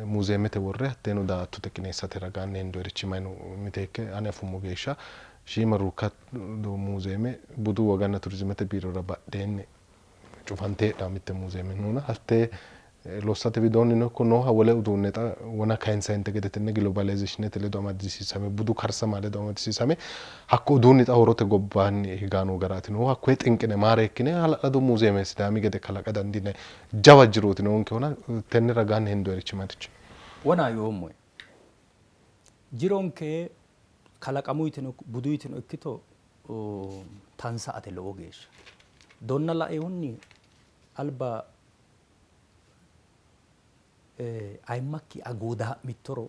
muuzeemete worre hatteeno daa''attote qineessate ragaanni hendoyirichi mayi no? Miteekke ani afummo geeshsha shiima ruukkado muuzeeme budu woganna turizimete biirora badheenni cufante heedhanno mitte muuzeeme noona hattee lossate widoonnino ikko nooha wole uduunne xa wona kayinsayinte gede tenne gilobaalayizeeshinete ledo amadisiisame budu karsama ledo amadisiisame hakko uduunni xa horote gobbaanni higaa noo garaati noohu hakkoye xinqine maareekkine hala'lado muuzeeme Sidaami gede kalaqa dandiinanni jawa jirooti noonkehona tenne ragaanni hendoyirichi maatichi? Wona yoommoe. Jironke kalaqamuyitino buduyitino ikkito tansa''ate lowo geeshsha. Donna lainohunni alba ayimmakki agoodaa'mittoro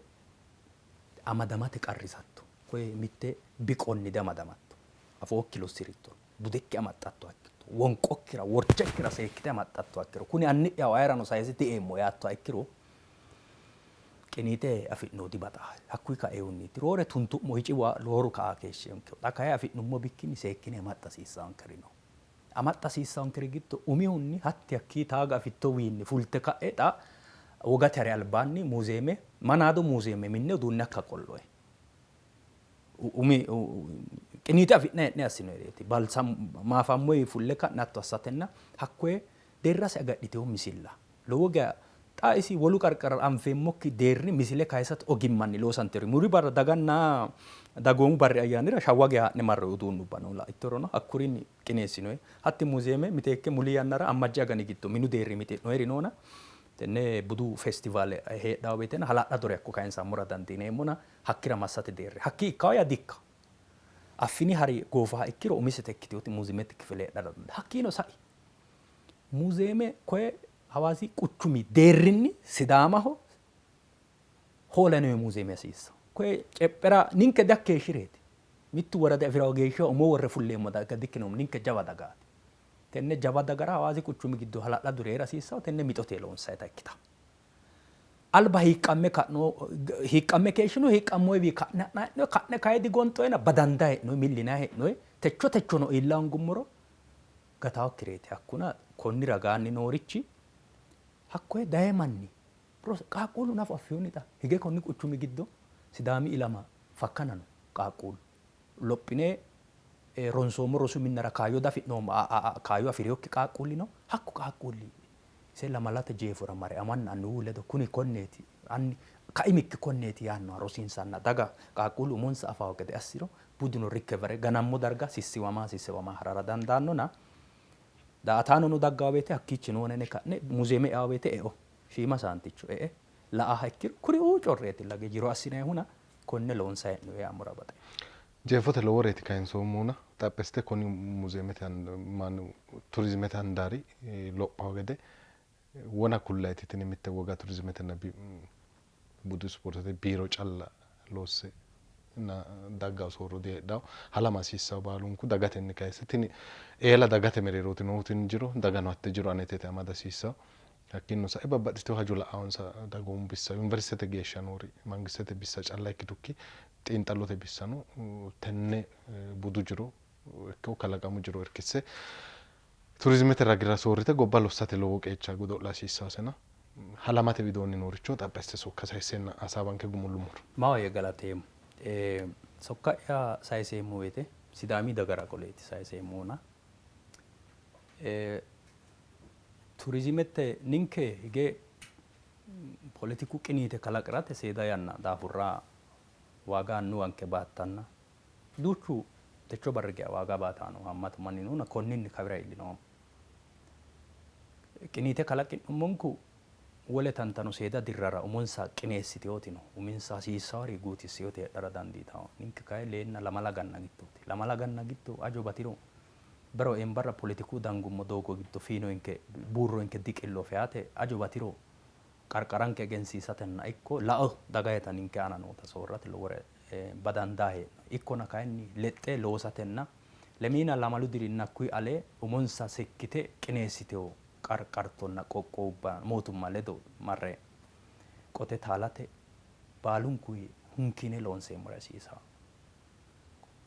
amadamate qarrisatto. Koye mitte biqonni diamadamatto. Afookki lossi'rittoro, budekki amaxxattoha ikkiro, wonqokkira, worchekkira seekkite amaxxattoha ikkiro, kuni anni'yaho ayerano sayise dieemmo yaattoha ikkiro, qiniite afi'nohu dibaxaahe. Hakkuyi kaeehunniiti roore tuntu'mo hiciwa rooru ka'a keeshshinonkehu. Xa kayi afi'nummo bikkinni seekkine amaxxa hasiissaankeri no. Amaxxa hasiissaankeri giddo umihunni hatti hakkii taaga afittowiinni fulte ka'e xa wogate hari albaanni muuzeeme, manaado muuzeeme minne uduunne hakka qolloyi. Umi qiniite afi'ne hee'ne assinoyireeti. Balsa maafammoyi fulle ka'ne hatto assatenna hakkoye deerrase agadhitino misilla lowo geya xa isi wolu qarqarira anfeemmokki deerri misile kayisate ogimmanni loosantinori muli barra daganna dagoomu barri ayyaanira Shawwa geya haa'ne marroyi uduunnubba no laittorono hakkurinni qineessinoyi. Hatti muuziyeeme miteekke muli yannara Ammajje agani giddo minu deerri mixi'noyiri noona tenne budu feestivaale heedhanno woyteno hala'ladore hakko kayinsammora dandiineemmona hakkira massate deerri hakkii ikkawo yaa di''ikkawo. Affini hari goofaha ikkiro umiseta ikkitinoti muuziyeemete kifile heedhara dandiitanno. Hakkiino sai muuziyeeme koye Hawaasi quchumi deerrinni Sidaamaho hoola yinoyi muuziyeeme hasiissanno. Koye Cephera ninke dihakkeeshshireeti. Mittu woradi afi'rawo geeshsha umo worre fulleemmo daga dikkinoommo. Ninke jawa dagaati. Tenne jawa dagara Hawaasi quchumi giddo hala'laduri hee'ra hasiissanno. Tenne mixote loonsayita ikkitanno. Alba hiiqqamme ka'no, hiiqqamme keeshshino, hiiqqammoyiwi ka'ne ha'nanni hee'noyi, ka'ne kayi digonxoyina badandayi hee'noyi, millinayi hee'noyi, techo techono iilla hoongummoro gataokkireeti. Hakkuna konni ragaanni noorichi hakkoye daye manni qaaqquullu nafu affinoonni xa hige konni quchumi giddo Sidaami ilama fakkana no qaaqquullu. Lophine ronsoommo rosu minnara kaayyo diafi'noommo, kaayyo afi'rinokki qaaqquulli no. Hakku qaaqquulli ise lamalate jeefora mare amanna annuwu ledo kuni konneeti, anni kaimikki konneeti yaannoha rosiinsanna daga qaaqquullu umonsa afawo gede assiro buduno rikkevere ganammo darga sissiwama sissiwama ha'rara dandaannona daa''ataanono daggawo woyte hakkiichi noona yine ka'ne muuzeeme eawo woyte eo shiima saanticho e'e la''aha ikkiro kuriuu correetilla jiro assinayihuna konne loonsayi hee'noyi yaammora baxeemmo. Jeefote loworeeti kayinsoommohuna xaphi assite konni muuzeemete mannu turizimete handaari lophawo gede wona kullayiti tini mitte woga turizimetenna budu ispoortete biiro calla loosse daggawo soorro diheedhawo. Halama hasiissawo baalunku dagatenni kayisse tini eela dagate mereerooti noohu tini jiro dagano hatte jiro anete yite amada hasiissawo. Hakkiinnino sa'e babbaxxitino hajo la'awonsa dagoomu bissa yuniversitete geeshsha noori mangistete bissa calla ikkitukki xiinxallote bissano tenne budu jiro ikko kalaqamu jiro irkisse turizimete ragira soorrite gobba lossate lowo qeecha godo'la hasiissawosena halamate widoonni nooricho xaphi assite sokka sayisseenna hasaawanke gumullummoro. Maahoyye galateemmo. Sokka'ya sayiseemmo woyte Sidaami dagara qoleeti sayiseemmohuna turizimete ninke hige poletiku qiniite kalaqi'rate seeda yanna daafurra waaga annuwanke baattanna duuchu techo barri geya waaga baataano haammatu manni noona konninni kawira iillinoommo. Qiniite kalaqi'nummonku wole tantano seeda dirrara umonsa qineessiteyooti no. Uminsa hasiissawori guutisseyoti heedhara dandiitanno. Ninke kayi leenna lamala ganna giddooti. Lamala ganna giddo ajo batiro bero eembarra poletiku dangummo doogo giddo fiinoyinke buurroyinke diqillo feyate ajo batiro qarqaranke egensiisatenna ikko lao dagayita ninke aana noota soorrate lowore badandaa hee'no. Ikkona kayinni lexxe loosatenna lemiina lamalu dirinna hakkuyi ale umonsa sekkite qineessitino qarqartonna qoqqowubba mootumma ledo marre qote taalate baalunkuyi hunkiine loonseemmori hasiisanno.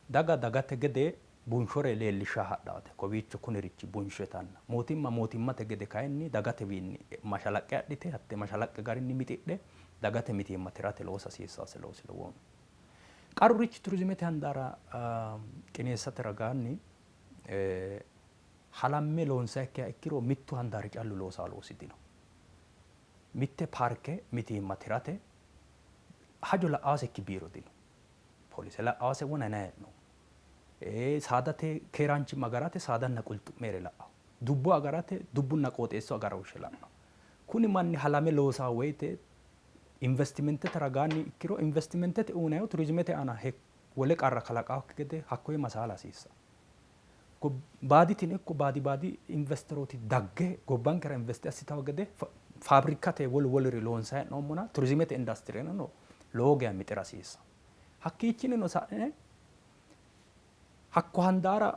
Daga dagate gede bunshore leellishsha hadhaate, kowiicho kunirichi bunsho yitanna, mootimma mootimmate gede kayinni dagatewiinni mashalaqqe adhite hatte mashalaqqe garinni mixidhe dagate mitiimma tirate loosa hasiissase loosi lowoho. Qarrurichi turizimete handaara qineessate ragaanni halamme loonsayikkiha ikkiro mittu handaari callu loosaa loosi dino. Mitte paarke mitiimma tirate hajo la'aasekki biiro dino. Polise la'aase wona yinanni hee'noommo. Saadate keeraanchimma agarate saadanna qulxu'mere la'anno. Dubbo agarate dubbunna qooxeessu agarooshshe la'anno. Kuni manni halame loosanno woyte investimentete ragaanni ikkiro investimentete uynannihu turizimete aana wole qarra kalaqannokki gede hakkoye masaala hasiissanno. Baaditino ikko baadi baadi investerooti dagge gobbankera investe assitanno gede faabrikkate wolu woluri loonsanni hee'noommona turizimete industireno lowo geya mixira hasiissanno. Hakkiichinnino sa'ne. Hakko handaara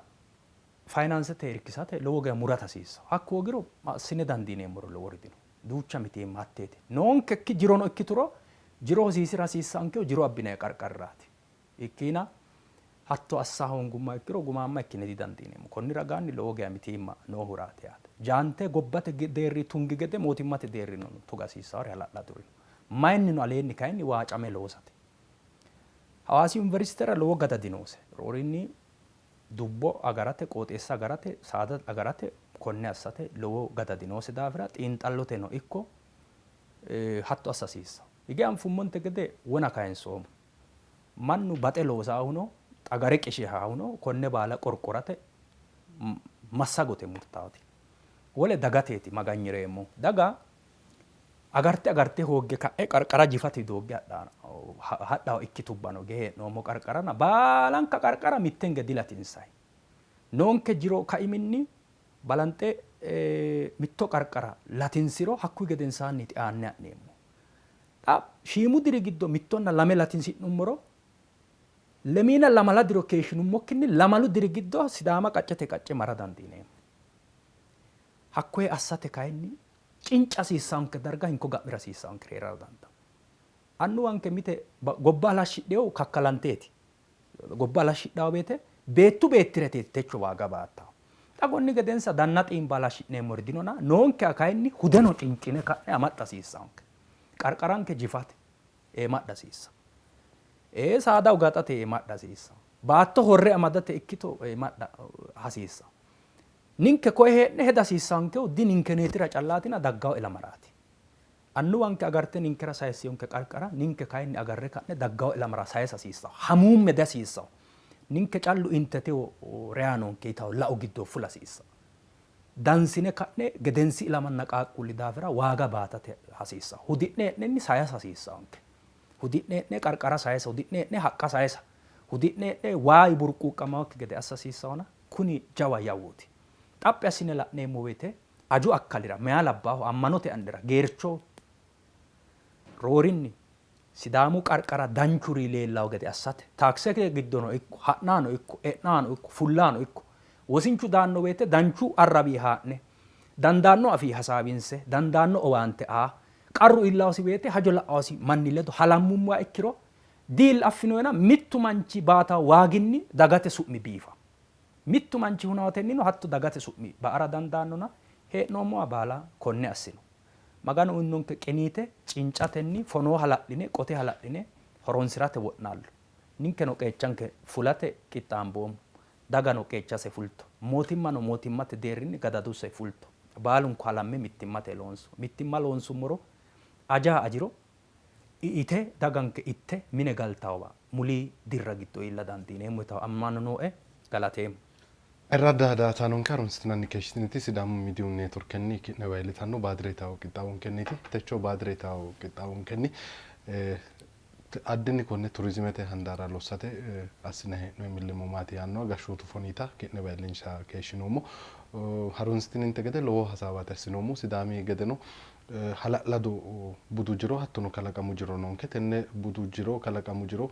fayinaansete irkisate lowo geya murata hasiissanno. Hakku hoogiro assine dandiineemmori lowori dino. Duucha mitiimma hatteeti. Noonkekki jirono ikkituro jiro hosiisira hasiissankehu jiro abbinanni qarqariraati. Ikkina hatto assa hoongummoha ikkiro gumaamma ikkine didandiineemmo. Konni ragaanni lowo geya mitiimma noohuraati yaate. Jaante gobbate deerri tungi gede mootimmate deerrino tuga hasiissawori hala'laduri no. Mayinnino aleenni kayinni waacame loosate. Hawaasi Yuniversitera lowo gadadi noose. Roorinni dubbo agarate, qooxeessa agarate, saada agarate konne assate lowo gadadi noose daafira xiinxalloteno ikko hatto assa hasiissanno. Hige anfummonte gede wona kayinsoommo. Mannu baxe loosaahuno xagare qishihahuno konne baala qorqorate massagote murtaati. Wole dagateeti maganyireemmohu. Daga agarte agarte hoogge ka'e qarqara jifate doogge hadhawo ikkitubbano ge hee'noommo qarqarana baalanka qarqara mittenge dilatinsayi. Noonke jiro kaiminni balanxe mitto qarqara latinsiro hakkuyi gedensaanniiti aanne ha'neemmo. Xa shiimu diri giddo mittonna lame latinsi'nummoro lemiina lamala diro keeshshinummokkinni lamalu diri giddo Sidaama qaccete qacce mara dandiineemmo. Hakkoye assate kayinni cinca hasiissaanke darga hinko ga'mira hasiissaanke hee'rara dandaanno. Annuwanke mite gobba halashshidhinohu kakkalanteeti. Gobba halashshidhanno woyte beettu beettireteeti techo waaga baattahu. Xa konni gedensa danna xiimba halashshi'neemmori dinona noonkeha kayinni hudeno cincine ka'ne amaxxa hasiissaanke. Qarqaranke jifate eemadha hasiissanno. Ee saada ugaxate eemadha hasiissanno. Baatto horre amadate ikkito eemadha hasiissanno. Ninke koye hee'ne heda hasiissaankehu di ninkeneetira callaatina daggawo ilamaraati. Annuwanke agarte ninkera sayissiyonke qarqara ninke kayinni agarre ka'ne daggawo ilamara sayisa hasiissawo. Hamuumme dihasiissawo. Ninke callu intetewo reyaa noonke yitawo lao giddo fula hasiissawo. Dansine ka'ne gedensi ilamanna qaaqquulli daafira waaga baatate hasiissawo. Hudi'ne hee'nenni sayasa hasiissawonke. Hudi'ne hee'ne qarqara sayisa, hudi'ne hee'ne haqqa sayisa, hudi'ne hee'ne waayi burquuqqamawokki gede assa hasiissawona kuni jawa yawooti. Xaphi assine la'neemmo woyte aju akkalira, meyaa labbaahu, ammanote annira, geercho roorinni Sidaamu qarqara danchuri leellanno gede assate taaksete giddono ikko ha'naano ikko e'naano ikko fullaano ikko wosinchu daanno woyte danchu arrawi haa'ne dandaanno afii hasaawinse dandaanno owaante aa qarru iillawosi woyte hajo la'awosi manni ledo halammummoha ikkiro diil affinoyena mittu manchi baata waaginni dagate su'mi biifa. Mittu manchi hunatennino hatto dagate su'mi ba''ara dandaannona hee'noommowa baala konne assino. Maganu uyinonke qiniite cincatenni fonoo hala'line qote hala'line horonsi'rate wo'naallo. Ninkeno qeechanke fulate qixxaamboommo. Dagano qeechase fulto. Mootimmano mootimmate deerrinni gadadose fulto. Baalunku halamme mittimmate loonso. Mittimma loonsummoro ajaa ajiro ite daganke itte mine galtaawa muli dirra giddo iilla dandiineemmo yitawo ammano nooe. Galateemmo. Ayirradda daa''ataanonke harunsitinanni keeshshitiniti Sidaamu Miidiyu Neetworkenni ki'newa iillitanno Baadire yitawo qixxaawonkenniiti. Techo Baadire yitawo qixxaawonkenni addinni konne turizimete handaara lossate assinanni hee'noonni millimmo maati yaannoha gashshootu foniita ki'newa iillinshanni keeshshinoommo. Harunsitininte gede lowo hasaawaati assinoommohu. Sidaami gedeno hala'lado budu jiro hattono kalaqamu jiro noonke. Tenne budu jiro kalaqamu jiro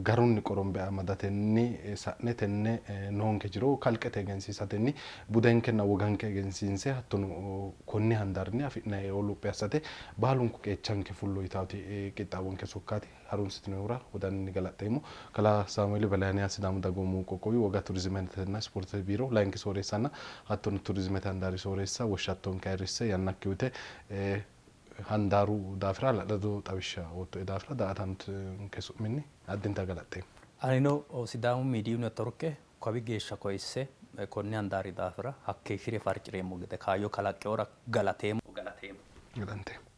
garunni qorombe amadatenni sa'ne tenne noonke jiro kalqete egensiisatenni budenkenna woganke egensiinse hattono konni handaarinni afi'nanni eo luphi assate baalunku qeechanke fullo yitaati qixxaawonke sokkaati. Harunsitinohura wodaninni galaxxeemmo. Kalaa Saamueeli Belayneh Sidaamu Dagoomu Qoqqowi Woga Turizimetenna Ispoortete Biiro Layinki Sooreessanna hattono Turizimete Handaari Sooreessa woshshattonke ayirrisse yannakki uyte handaaru daafira hala'lado xawishsha oottoe daafira daa''ataanonke su'minni addinta galaxxeemmo. Anino Sidaamu Miidiyu Networke kawi geeshsha koyisse konni handaari daafira hakkeeshshire farci'reemmo gede kaayyo kalaqqinohura galateemmo. Galanteemmo.